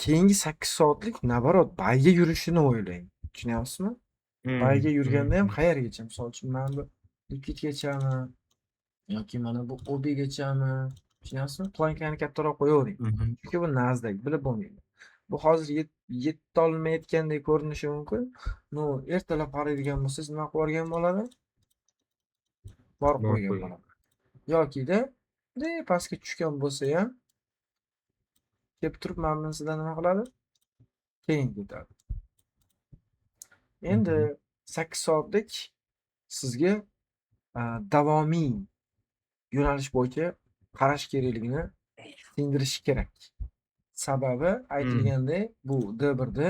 Keyingi 8 soatlik наоборот buyga yurishini o'ylang. Tushunyapsizmi? Buyga yurganda ham qayergacha? Misol uchun mana bu likvidgachami yoki mana bu OBgachami? Tushunyapsizmi? Plankani kattaroq qo'yavering. Chunki bu Nasdaq, bilib bo'lmaydi. Bu hozir yetolmayotgandek ko'rinishi mumkin. No, ertalab qaraydigan bo'lsangiz nima qilib yuborgan bo'ladi? Borib Borib qo'ygan qo'ygan. bo'ladi. Yokida de pastga tushgan bo'lsa ham kelib turib mana bunisidan nima qiladi? Keyin ketadi. Endi 8 soatlik sizga davomiy yo'nalish bo'yicha qarash kerakligini singdirishi kerak. Sababi aytilgandek, bu D1da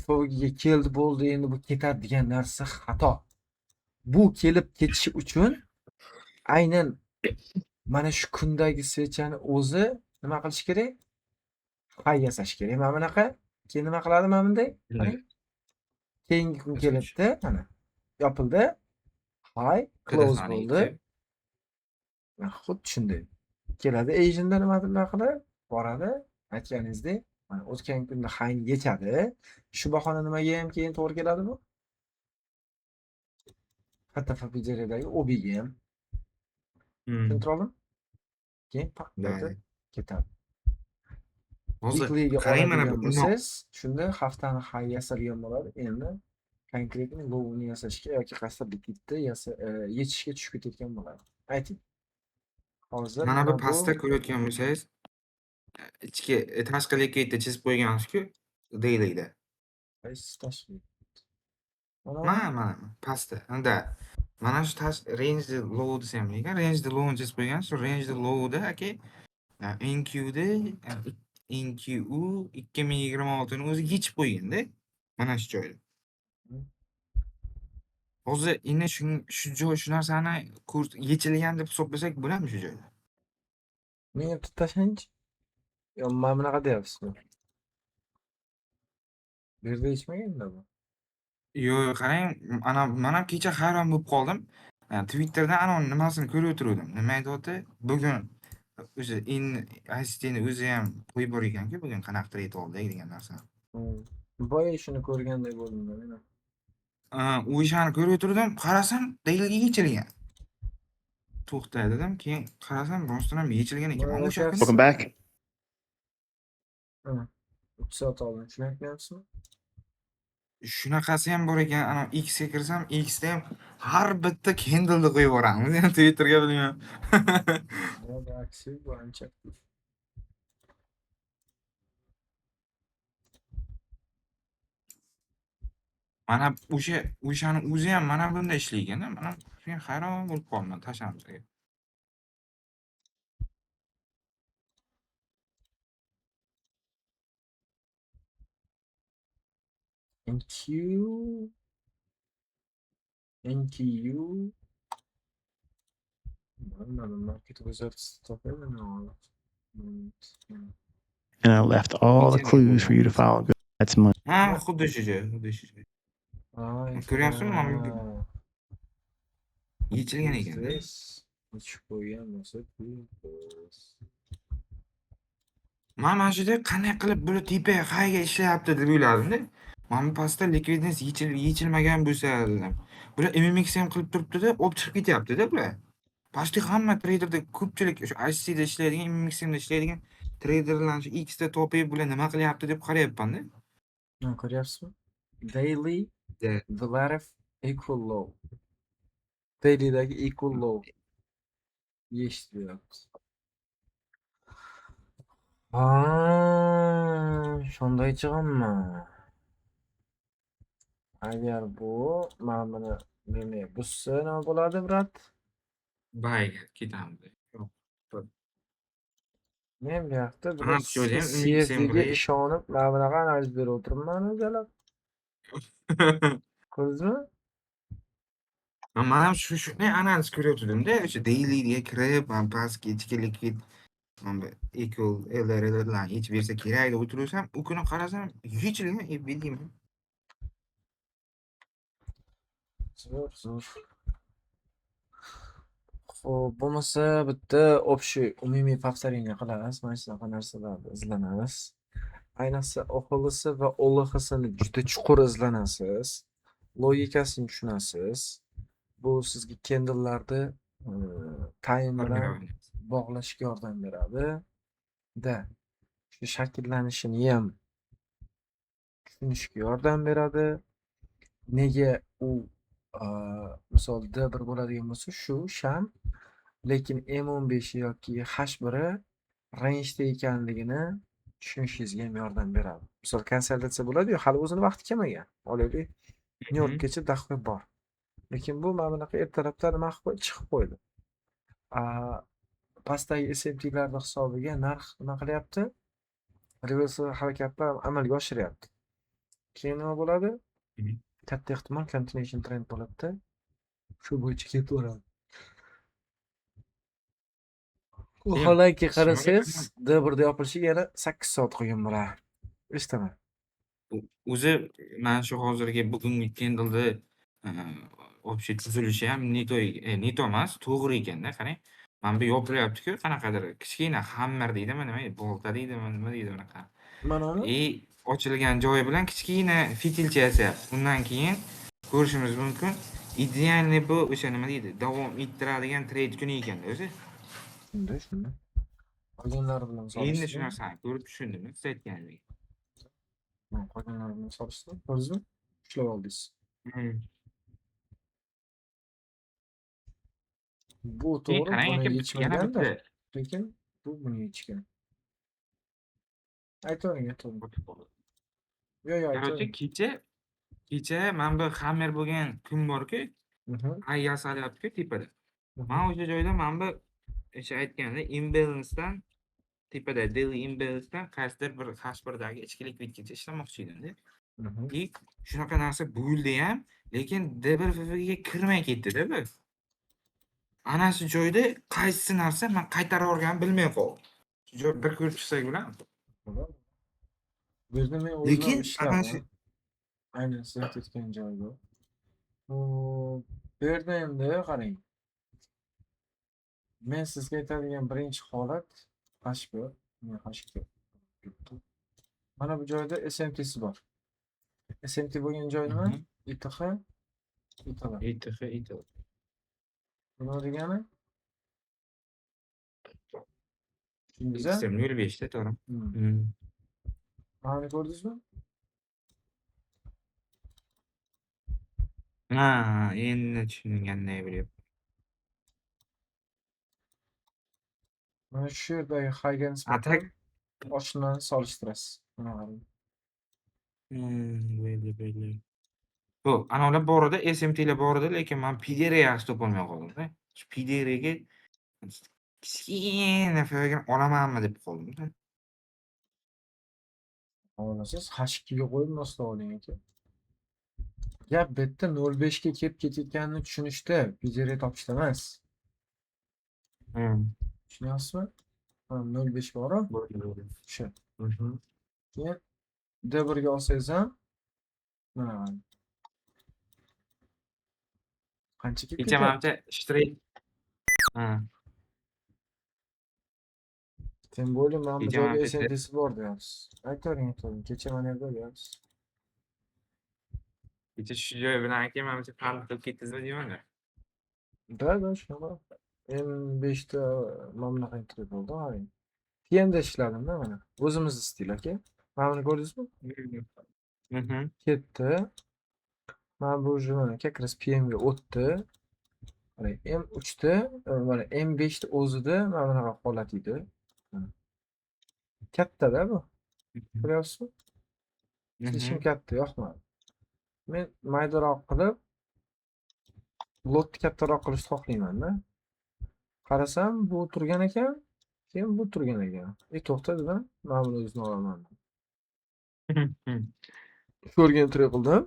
FVGga keldi bo'ldi, endi bu ketadi degan narsa xato. Bu kelib ketishi uchun aynan mana shu kundagi свеча ni o'zi nima qilish kerak? High yasash kerak. Mana bunaqa. Keyin nima qiladi mana bunday? Qarang. Keyingi kun keladida, mana yopildi. High close PDHni bo'ldi. yechib. Xuddi shunday. Keladi Asian'da nimadirlar qilib boradi. Aytganingizdek, mana o'tgan kunda highni yechadi. Shu bahona nimaga ham keyin to'g'ri keladi bu? HTF PDRdagi OBga ham. Tushuntira oldimmi? Keyin paq etib ketadi. Hozir Weeklyga qarang mana oladigan bu bo'lsangiz, shunda haftani high yasalgan bo'ladi. Endi конкретный low'ni yasashga yoki qaysidir likvidni yechishga tushib ketayotgan bo'ladi. Ayting. Hozir Mana bu mana bu pastda ko'rayotgan bo'lsangiz, ichki tashqi likvidni chizib qo'yganmiz-ku dailyda. Qaysi tashqi? Mana Mana, mana pastda. Unda mana shu range low desam ekan, range lowni chizib qo'ygan. Shu range lowda aka NQda NQU 2026 ni o'zi yechib qo'yganda. Mana shu joyda. Hozir endi shu joy shu narsani yechilgan deb hisoblasak bo'ladimi shu joyda? Menga bitta tashlangchi. Yo, mana bunaqa deyapsizmi? Bu yerda yechmaganda bu. Yo'q, qarang, ana man ham kecha hayron bo'lib qoldim. Twitterda ana nimasini ko'rib o'tiruvdim. Nima aytyapti? Bugun o'sha in ICTni o'zi ham qo'yib bor ekan-ku, bugun qanaqa trade oldik degan narsani. Boya shuni ko'rganday bo'ldim men ham. O'shani ko'rib o'tirdim, qarasam dailyga yechilgan. To'xta dedim, keyin qarasam rostdan ham yechilgan ekan. Mana Man o'sha kuni Welcome back. Mana 3 soat oldin shuni aytmayapsizmi? Shunaqasi ham bor ekan. Ana X ga kirsam, X da ham har bitta candleni qo'yib yuboramiz. Ham Twitterga bilmayman. Bu aktiv, bu ancha aktiv. Mana o'shani o'zi ham mana bunda ishlaygan-da. Man ham shunga hayron bo'lib qoldim tashamizga. NQ NQU bilmadim, market results topaymi nima. And I left all the clues for you to follow. That's money. Ha, xuddi shu joy, xuddi shu joy. Ay, Ko'ryapsizmi, mana bu yechilgan ekanda. Yechib qo'ygan bo'lsa, plyus. Man mana shu yerda qanday qilib bular tepaga qayerga ishlayapti deb o'yladimda. Mana bu pastda ликвидность yechilmagan bo'lsa dedim. Bular MMX ham qilib turibdi-da, olib chiqib ketyapti-da bular. Почти hamma treyderda ko'pchilik o'sha ICTda ishlaydigan, MMXda ishlaydigan treyderlarni shu Xda topib bular nima qilyapti deb qarayapman-da. Mana ko'ryapsizmi? Daily Да. Vilarov equal low. Dailydagi equal low. Yechdi. Ha, shunday chiqaman. Agar bu mana buni demak buzsa nima bo'ladi, брат? Buyga ketamiz. Yo'q. Men bu yoqda Aha, bir shu joyda ham MMXM CFDga bor. ishonib mana bunaqa analiz berib o'tiribman jalab. Ko'rdingizmi? Man ham shunday analiz ko'rayotgandim-da, o'sha dailyga kirib, man pastga ichki likvid mana bu equal LRLlarni yechib bersa kerak deb o'tirsam, u kuni qarasam yechilgan, bildingmi? Zo'r, zo'r. Xo'p, bo'lmasa bitta общий umumiy повторение qilamiz. Mana shunaqa narsalarni izlanamiz. Ayniqsa OHLC va OLHsini juda chuqur izlanasiz. Logikasini tushunasiz. Bu sizga candlelarni time bilan bog'lashga yordam beradi. Da. Shu shakllanishini ham tushunishga yordam beradi. Nega u misol D1 bo'ladigan bo'lsa, shu sham, lekin M15 yoki H1 rangeda ekanligini tushunishingizga ham yordam beradi. Misol konsolidatsiya bo'ladi-yu, hali o'zini vaqti kelmagan. Olaylik, Nyu-Yorkgacha daqiqa bor. Lekin bu mana bunaqa ertalabdan nima qilib qo'ydi? Chiqib qo'ydi. Pastdagi SMTlarni hisobiga narx nima qilyapti? Reversal harakatlar amalga oshiryapti. Keyin nima bo'ladi? Katta ehtimol continuation trend bo'ladi-da. Shu bo'yicha ketaveradi. Vaholanki qarasangiz, D1 da yopilishiga yana 8 soat qolgan bo'ladi. Eshitaman. O'zi mana shu hozirgi bugungi candleni общий tuzilishi ham не то, не то emas, to'g'ri ekanda, qarang. Mana bu yopilyapti-ku, qanaqadir kichkina hammer deydimi, nima, bolta deydimi, nima deydi unaqa. Mana uni И ochilgan joyi bilan kichkina fitilcha yasayapti. Undan keyin ko'rishimiz mumkin. Идеальный bu o'sha nima deydi, davom ettiradigan trade kuni ekanda o'zi. Shunday, shunday. Qolganlari bilan Endi shu solishtiring. narsani ko'rib tushundim, siz aytganingiz. Mana qolganlari bilan solishtiring. Ko'rdingizmi? Ushlab oldingiz. Bu Keyin to'g'ri, qarang buni aka, yana yechmagandir. bitta Lekin bu buni yechgan. Aytavering, aytavering. Yo'q, yo'q, Короче, aytavering. kecha mana bu hammer bo'lgan kun bor-ku, ay yasalyapti-ku tepada. Man o'sha joyda mana bu o'sha aytganda imbalancedan tepada daily imbalancedan qaysidir bir H1dagi ichki likvidgacha ishlamoqchi edimda. И shunaqa narsa bo'ldi ham, lekin D1 FVGga kirmay ketdi-da bu. Ana shu joyda qaysi narsa man qaytarib yuborganimni bilmay qoldim. Shu joy bir ko'rib chiqsak bo'ladimi? Bo'ladi. Bu yerda men o'zim Lekin ana ishladim. shu Aynan siz aytayotgan joy bu. Bu yerda endi qarang. Men sizga aytadigan birinchi holat H1, H2. Mana bu joyda SMT'si bor. SMT bo'lgan joy nima? ITH, ITL. ITH, ITL. Nima degani? Tushundingiz a? XM 0.5 da, to'g'rimi? Mana ko'rdingizmi? Ha, endi tushunganday bo'lyapti. Mana shu yerdagi highga A nisbatan tak oshnani solishtirasiz. Mana qarang. Belli, belli. Yo'q, anavlar bor edi, SMTlar bor edi, lekin man PDR yaxshi topolmay qoldim-da. Shu PDRga kichkina firgini olamanmi deb qoldim-da. Olasiz, H2 ga qo'yib moslab oling aka. Gap bu yerda 0.5 ga kelib ketayotganini tushunishda, PDR topishda emas. Tushunyapsizmi? Mana 0.5 bor-u. Bo'ldi, bo'ldi. Shu. Keyin D1 ga olsangiz ham mana qarang. Qancha kelib Kecha ketyapti? manimcha shtrix. Ha. Тем более mana bu Kecha joyda manimcha SMT'si bor deyapsiz. Aytavering, aytavering. Kecha mana yerda deyapsiz. Kecha shu joy bilan aka manimcha farq qilib ketdingizmi deyman-da. Да, да, shunaqa. M5 da mana bunaqa entry bo'ldi, qarang. PMda ishladim-da mana. O'zimizni stil aka. Mana buni ko'rdingizmi? Ketdi. Mana bu уже mana как раз PMga o'tdi. Qarang, M3 da, mana M5 da o'zida mana bunaqa holat edi. Mana. Katta-da bu. Ko'ryapsizmi? Слишком katta, yoqmadi. Men maydaroq qilib lotni kattaroq qilishni xohlayman-da. Qarasam, bu turgan ekan, keyin bu turgan ekan. E, to'xta dedim, mana buni o'zini olaman. Ko'rgan entry qildim.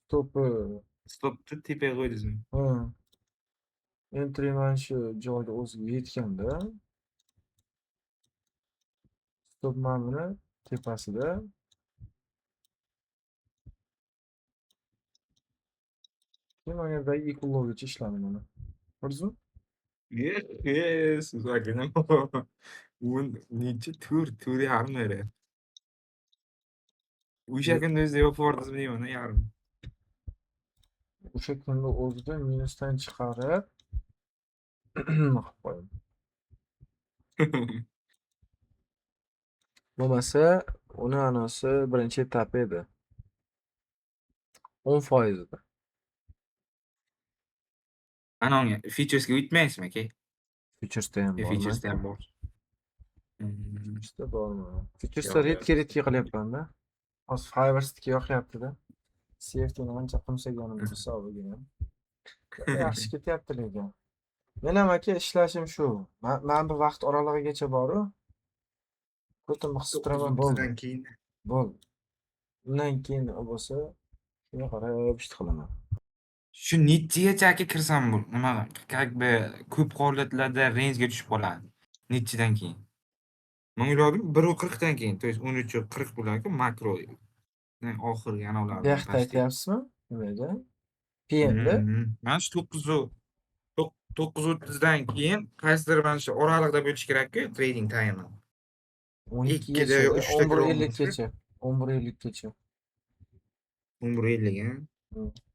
Stopi Stopni tepaga qo'ydingizmi? Ha. Entry mana shu joyda o'ziga yetganda stop mana buni tepasida. Keyin mana yerdagi equal lowgacha ishladim mana. Ko'rdingizmi? Yes, aka, o'n necha to'rt, to'rt yarim beryapti. O'sha kunda o'zida yopib yubordingizmi deyman, yarim. O'sha kunda o'zida minusdan chiqarib qilib qo'ydim. Bo'lmasa, uni anasi birinchi etapi edi. 10% edi. Ana unga futuresga o'tmaysizmi aka? Futuresda ham bormi? Futuresda ham bor. Futuresda bormi? Futuresda Yo'q, yo'q. редко-редко qilyapman-da. Hozir Fivers'niki yoqyapti-da. CFDni ancha qimsaganim hisobiga ham. Yaxshi ketyapti lekin. Men ham aka ishlashim shu. Mana bu vaqt oralig'igacha bor-u. Ko'timni qisib turaman, bo'ldi. 9:30dan keyin. Bo'ldi. Undan keyin u bo'lsa, shunga qarab ish qilaman. Shu nechigacha aka kirsam bu nima, как бы ko'p holatlarda rangega tushib qoladi. Nechidan keyin? Men o'yladim 1:40 dan keyin, то есть 13:40 bo'larku makro oxirgi anavlar Bu yoqda aytyapsizmi? Nimada? PMda? Mana shu 9:30 dan keyin qaysidir mana shu oraliqda bo'lishi kerak-ku trading time. 12 2da yo gacha, 3da kira 11:50 olmaslik. gacha. 11:50 gacha. 11:50 a?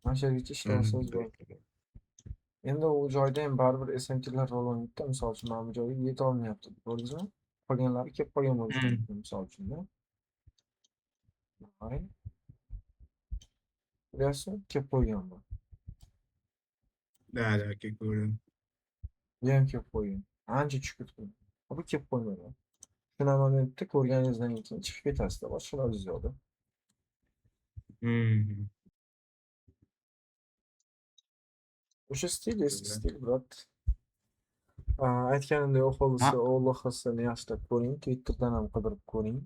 Mana shu yergacha ishlasangiz bo'ladi. Endi u joyda ham baribir SMTlar rol o'ynaydi. Misol uchun, mana bu joyga yeta olmayapti. Ko'rdingizmi? Qolganlari kelib qolgan bo'lishi mumkin, misol uchun-da. Qarang. Ko'ryapsizmi? Kelib qo'ygan bu. Да, да, aka, ko'rdim. Bu ham kelib qo'ygan. Ancha tushib ketgan. Bu kelib qo'ymagan. Shuna momentda ko'rganingizdan keyin chiqib ketasizda, boshqa iloji yo'qda. O'sha stil eski stil, брат. Aytganimdek, OHLC, OLHsini yaxshilab ko'ring, Twitterdan ham qidirib ko'ring.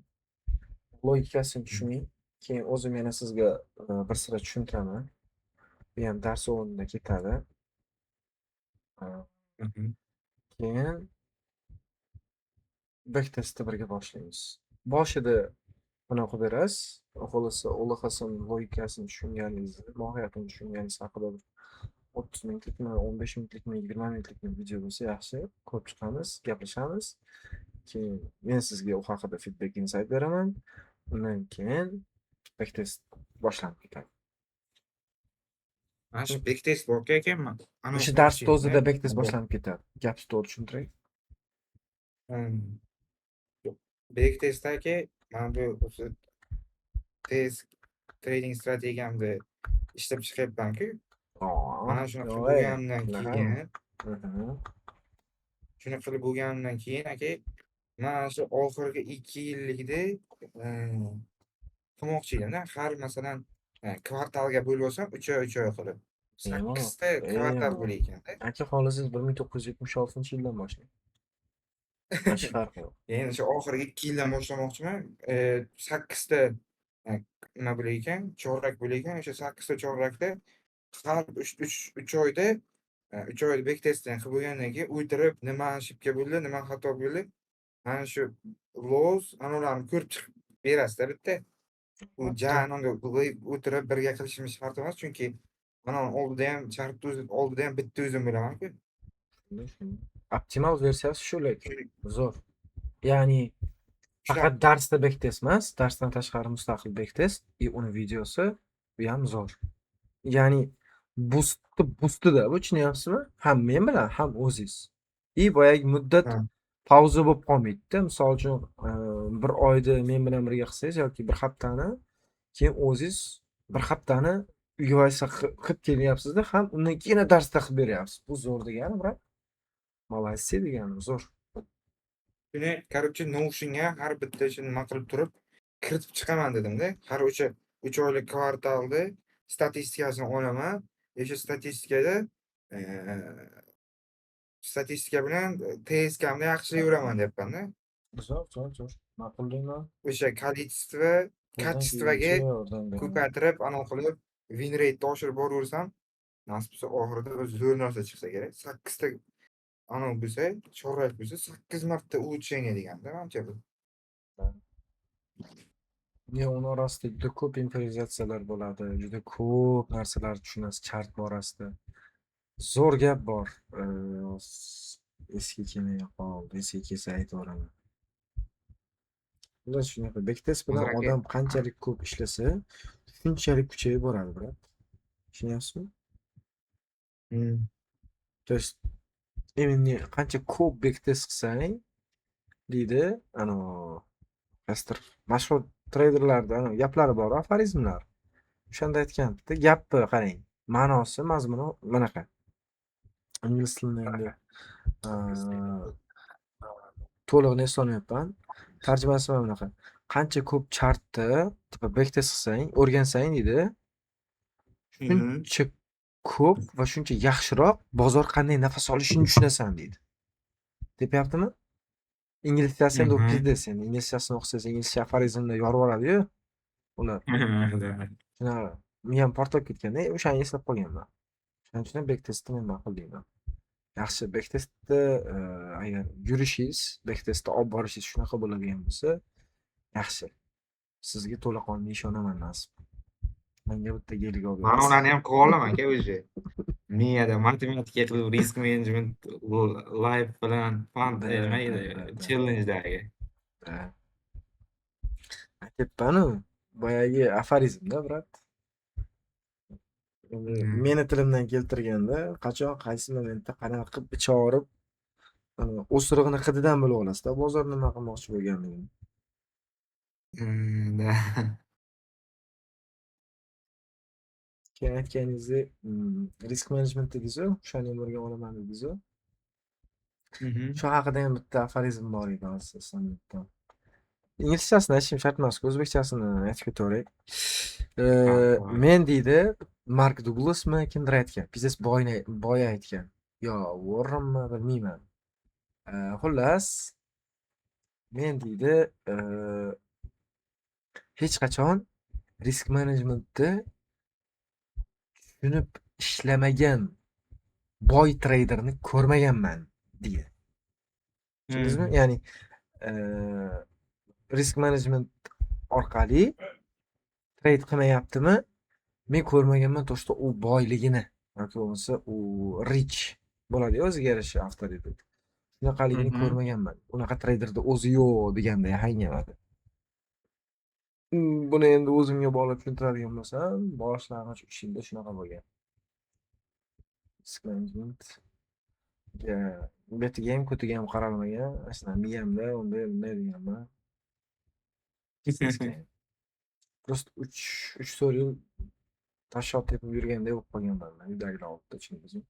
Logikasini tushuning. Keyin o'zim yana sizga bir sira tushuntiraman. Bu ham dars o'rnida ketadi. Keyin backtestni birga boshlaymiz. Boshida Buni o'qib berasiz. Xohlasa OLXsini logikasini tushunganingizni, mohiyatini tushunganingiz haqida bir 30 minutlikmi, 15 minutlikmi, 20 minutlikmi video bo'lsa yaxshi. Ko'rib chiqamiz, gaplashamiz. Keyin men sizga u haqida feedback, insight beraman. Undan keyin backtest boshlanib ketadi. Mana shu backtest borku ekanman. Anavi O'sha darsni qilmoqchi o'zida edim-da. backtest boshlanib ketadi. Gapni to'g'ri tushuntiray. Backtestdagi mana bu o'zi test trading strategiyamni ishlab chiqyapman-ku. Mana shuni qilib Yo'q, bo'lganimdan unaqami? Keyin shuni qilib bo'lganimdan keyin aka, mana shu oxirgi 2 yillikda qilmoqchi edim-da. Har, masalan, kvartalga bo'lib olsam, 3 oy, 3 oy qilib. Bemalol, 8 ta kvartal bemalol. bo'lar ekanda. Aka, xohlasangiz 1976-yildan boshlang. Hech farqi yo'q. Endi shu oxirgi 2 yildan boshlamoqchiman. 8 ta nima bo'lar ekan, chorak bo'lar ekan. O'sha 8 ta chorakda har 3 oyda, 3 oyda backtestdan qilib bo'lgandan keyin o'tirib, nima ошибка bo'ldi, nima xato bo'ldi, mana shu loss anavilarni ko'rib chiqib berasizda bitta. U ja anavga o'tirib birga qilishimiz shart emas, chunki anavini oldida ham, chartni o'zi oldida ham bitta o'zim bo'laman-ku. Shunday, shunday. Optimal versiyasi shu lekin. Zo'r. Ya'ni Shunaqa. Faqat darsda backtest emas, darsdan tashqari mustaqil backtest и uni videosi, bu ham zo'r. Ya'ni boostni boostida bu, tushunyapsizmi? Ham men bilan, ham o'zingiz. И boyagi muddat pauza bo'lib qolmaydi-da. Misol uchun, bir oyda men bilan birga qilsangiz yoki bir haftani, keyin o'zingiz bir haftani uyga qilib kelyapsiz-da, ham undan keyin yana darsda qilib beryapsiz. Bu zo'r degani, брат. Молодцы degani, zo'r. Shuni, короче, Notionga har bitta ishini nima qilib turib kiritib chiqaman dedim-da. Har o'sha 3 oylik kvartalni statistikasini olaman. O'sha statistikada statistika bilan TSKmni yaxshilayveraman deyapman-da. Zo'r, zo'r, zo'r. Ma'qullayman. O'sha количество Qo'ldan качество ga kelguncha yordam beraman. Ko'paytirib, anavi qilib, win rate'ni oshirib boraversam, nasib bo'lsa, oxirida bir zo'r narsa chiqsa kerak. 8 ta anavi bo'lsa, chorak bo'lsa, 8 marta улучшение deganda manimcha bu. Yo'q, uni orasida juda ko'p improvizatsiyalar bo'ladi, juda ko'p narsalar tushunasiz chart borasida. Zo'r gap bor. Esga kelmay qoldi. Esga kelsa aytaveraman. Xullas shunaqa. Backtest bilan Hozir aka odam qanchalik ko'p ishlasa, shunchalik kuchayib boradi, брат. Tushunyapsizmi? То есть именно qancha ko'p backtest qilsang, deydi, anavi qaysidir mashhur treyderlarda anavi gaplari bor, aforizmlar. O'shanda aytgan-da, gapni qarang, ma'nosi, mazmuni bunaqa. Ingliz tilini endi to'lig'ini eslolmayapman. Tarjimasi mana bunaqa. Qancha ko'p chartni типа backtest qilsang, o'rgansang, deydi, shuncha ko'p va shuncha yaxshiroq bozor qanday nafas olishini tushunasan, deydi. Tepyaptimi? Inglizchasi endi u пиздец endi. Inglizchasini o'qisangiz, inglizcha aforizmlar yorib yuboradi-yu ular. Shunaqa miyam portlab ketganda, o'shani eslab qolganman. Shuning uchun ham backtestni men ma'qullayman. Yaxshi, backtestni agar yurishingiz, backtestni olib borishingiz shunaqa bo'ladigan bo'lsa, yaxshi. Sizga to'laqonli ishonaman, nasib. Menga bitta gelik olib Man berasiz. Ularni ham qila olaman aka уже. Miyada matematika qilib, risk management live bilan fund nima edi, Да, да. challenge'dagi. Да. Aytyapman-u, boyagi aforizm-da, брат. Endi meni tilimdan keltirganda, qachon, qaysi momentda qanaqa qilib ichorib, o'sirig'ini hididan bilib olasizda, bozor nima qilmoqchi bo'lganligini. Да. Keyin aytganingizdek, risk management dedingiz-u, o'shani ham o'rganib olaman dedingiz-u. Shu haqida ham bitta aforizm bor edi, hozir eslamayapman. Inglizchasini aytishim shart emas-ku, o'zbekchasini aytib ketaveray. Men, deydi, Mark Duglasmi, kimdir aytgan. Пиздец boyni boy aytgan. Yo Warrenmi, bilmayman. Xullas, men, deydi, hech qachon risk managementni tushunib ishlamagan boy treyderni ko'rmaganman, deydi. Tushundingizmi? Ya'ni risk management orqali trade qilmayaptimi? Men ko'rmaganman то, что u boyligini yoki bo'lmasa u rich bo'ladi-yu o'ziga yarasha avtoritet. Shunaqaligini ko'rmaganman. Unaqa treyderda o'zi yo'q deganday ahang. Buni endi o'zimga bog'lab tushuntiradigan bo'lsam, boshlang'ich 3 yilda shunaqa bo'lgan. Risk management ga betiga ham, ko'tiga ham qaralmagan. Masalan, miyamda unday bunday deganman. Просто 3 3-4 yil tashshot tepib yurganday bo'lib qolganman man uydagilar oldida, tushundingizmi?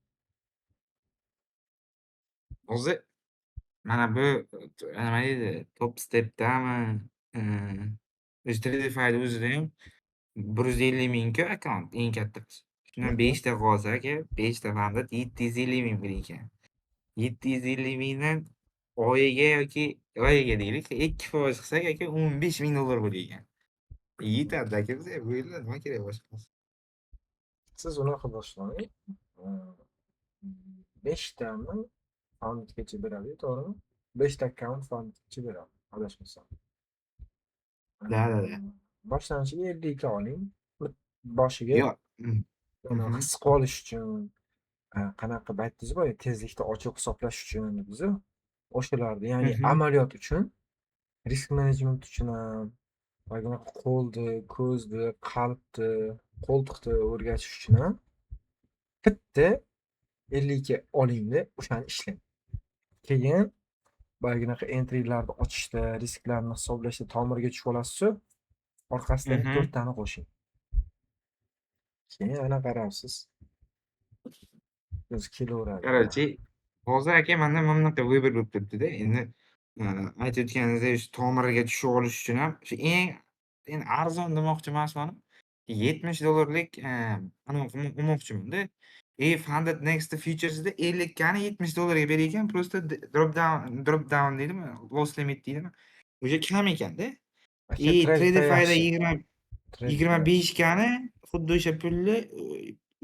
O'zi mana bu nima deydi, Topstepdami, o'zi Tradeify'ni o'zida ham 150 ming-ku akkaunt eng kattasi. Shundan 5 ta qolsa aka, 5 ta funded 750 ming pul ekan. 750 mingdan oyiga yoki oyiga deylik, 2% qilsak aka, $15 000 bo'lar ekan. Yetadi aka bizga bu yerda nima kerak boshqasi. Siz unaqa boshlang. 5 tami fundgacha beradi, to'g'rimi? 5 ta akkaunt fundgacha beradi, adashmasam. Да. Boshlanishiga 52 oling. Boshiga Yo'q. Uni his qilib olish uchun, qanaqa qilib aytdingiz boya, tezlikda ochiq hisoblash uchun dedingiz-ku. O'shalarni, ya'ni amaliyot uchun, risk management uchun ham, boyagi qo'lni, ko'zni, qalbni, qo'ltiqni o'rgatish uchun ham bitta 52 olingda, o'shani ishlang. Keyin boyaginaqa entrylarni ochishda, risklarni hisoblashda tomirga tushib olasiz-ku, orqasidan 4 tani qo'shing. Keyin ana qarabsiz. O'zi kelaveradi. Короче, hozir aka manda mana bunaqa выбор bo'lib turibdi-da. Endi aytib o'tganingizdek shu tomiriga tushib olish uchun ham shu eng endi arzon demoqchi emasman. $70 lik anavi qilmoqchimanda. И Funded Next Futures'da 50 kani $70 ga berar ekan. Просто drop down deydimi? Loss limit deydimi? O'sha kam ekanda. Aka, И Tradeify Tradeify'da yaxshi. 20 Tradeify 25 kani xuddi o'sha pulni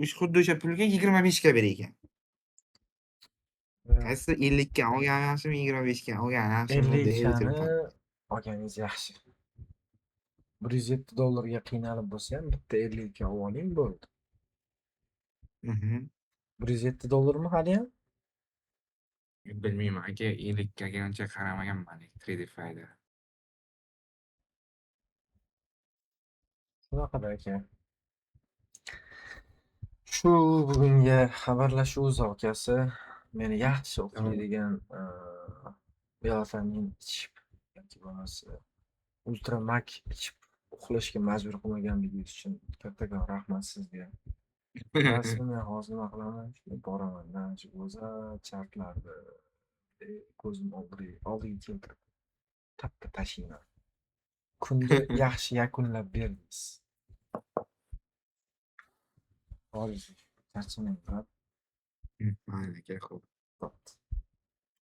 o'sha xuddi o'sha pulga 25 ga berar ekan. Qaysi 50 ga olgani yaxshimi, 25 ga olgani yaxshimi 50 deb kani o'tiribman. Olganingiz yaxshi. $107 ga qiynalib bo'lsa ham bitta 52 olib oling, bo'ldi. $107 mi haliyam? Bilmayman aka, 50 ga uncha qaramaganman Tradeify'da. Shunaqada aka. Shu bugungi xabarlashuv zokasi meni yaxshi uxlaydigan melatonin ichib yoki bo'lmasa Ultramak ichib uxlashga majbur qilmaganligingiz uchun kattakon rahmat sizga. Bilasizmi, men hozir nima qilaman? Shunday boraman-da, shu go'zal chartlarni ko'zim oldiga keltirib tappa tashlayman. Kunni yaxshi yakunlab berdingiz. Hozir charchamang, брат. Mayli aka, xo'p.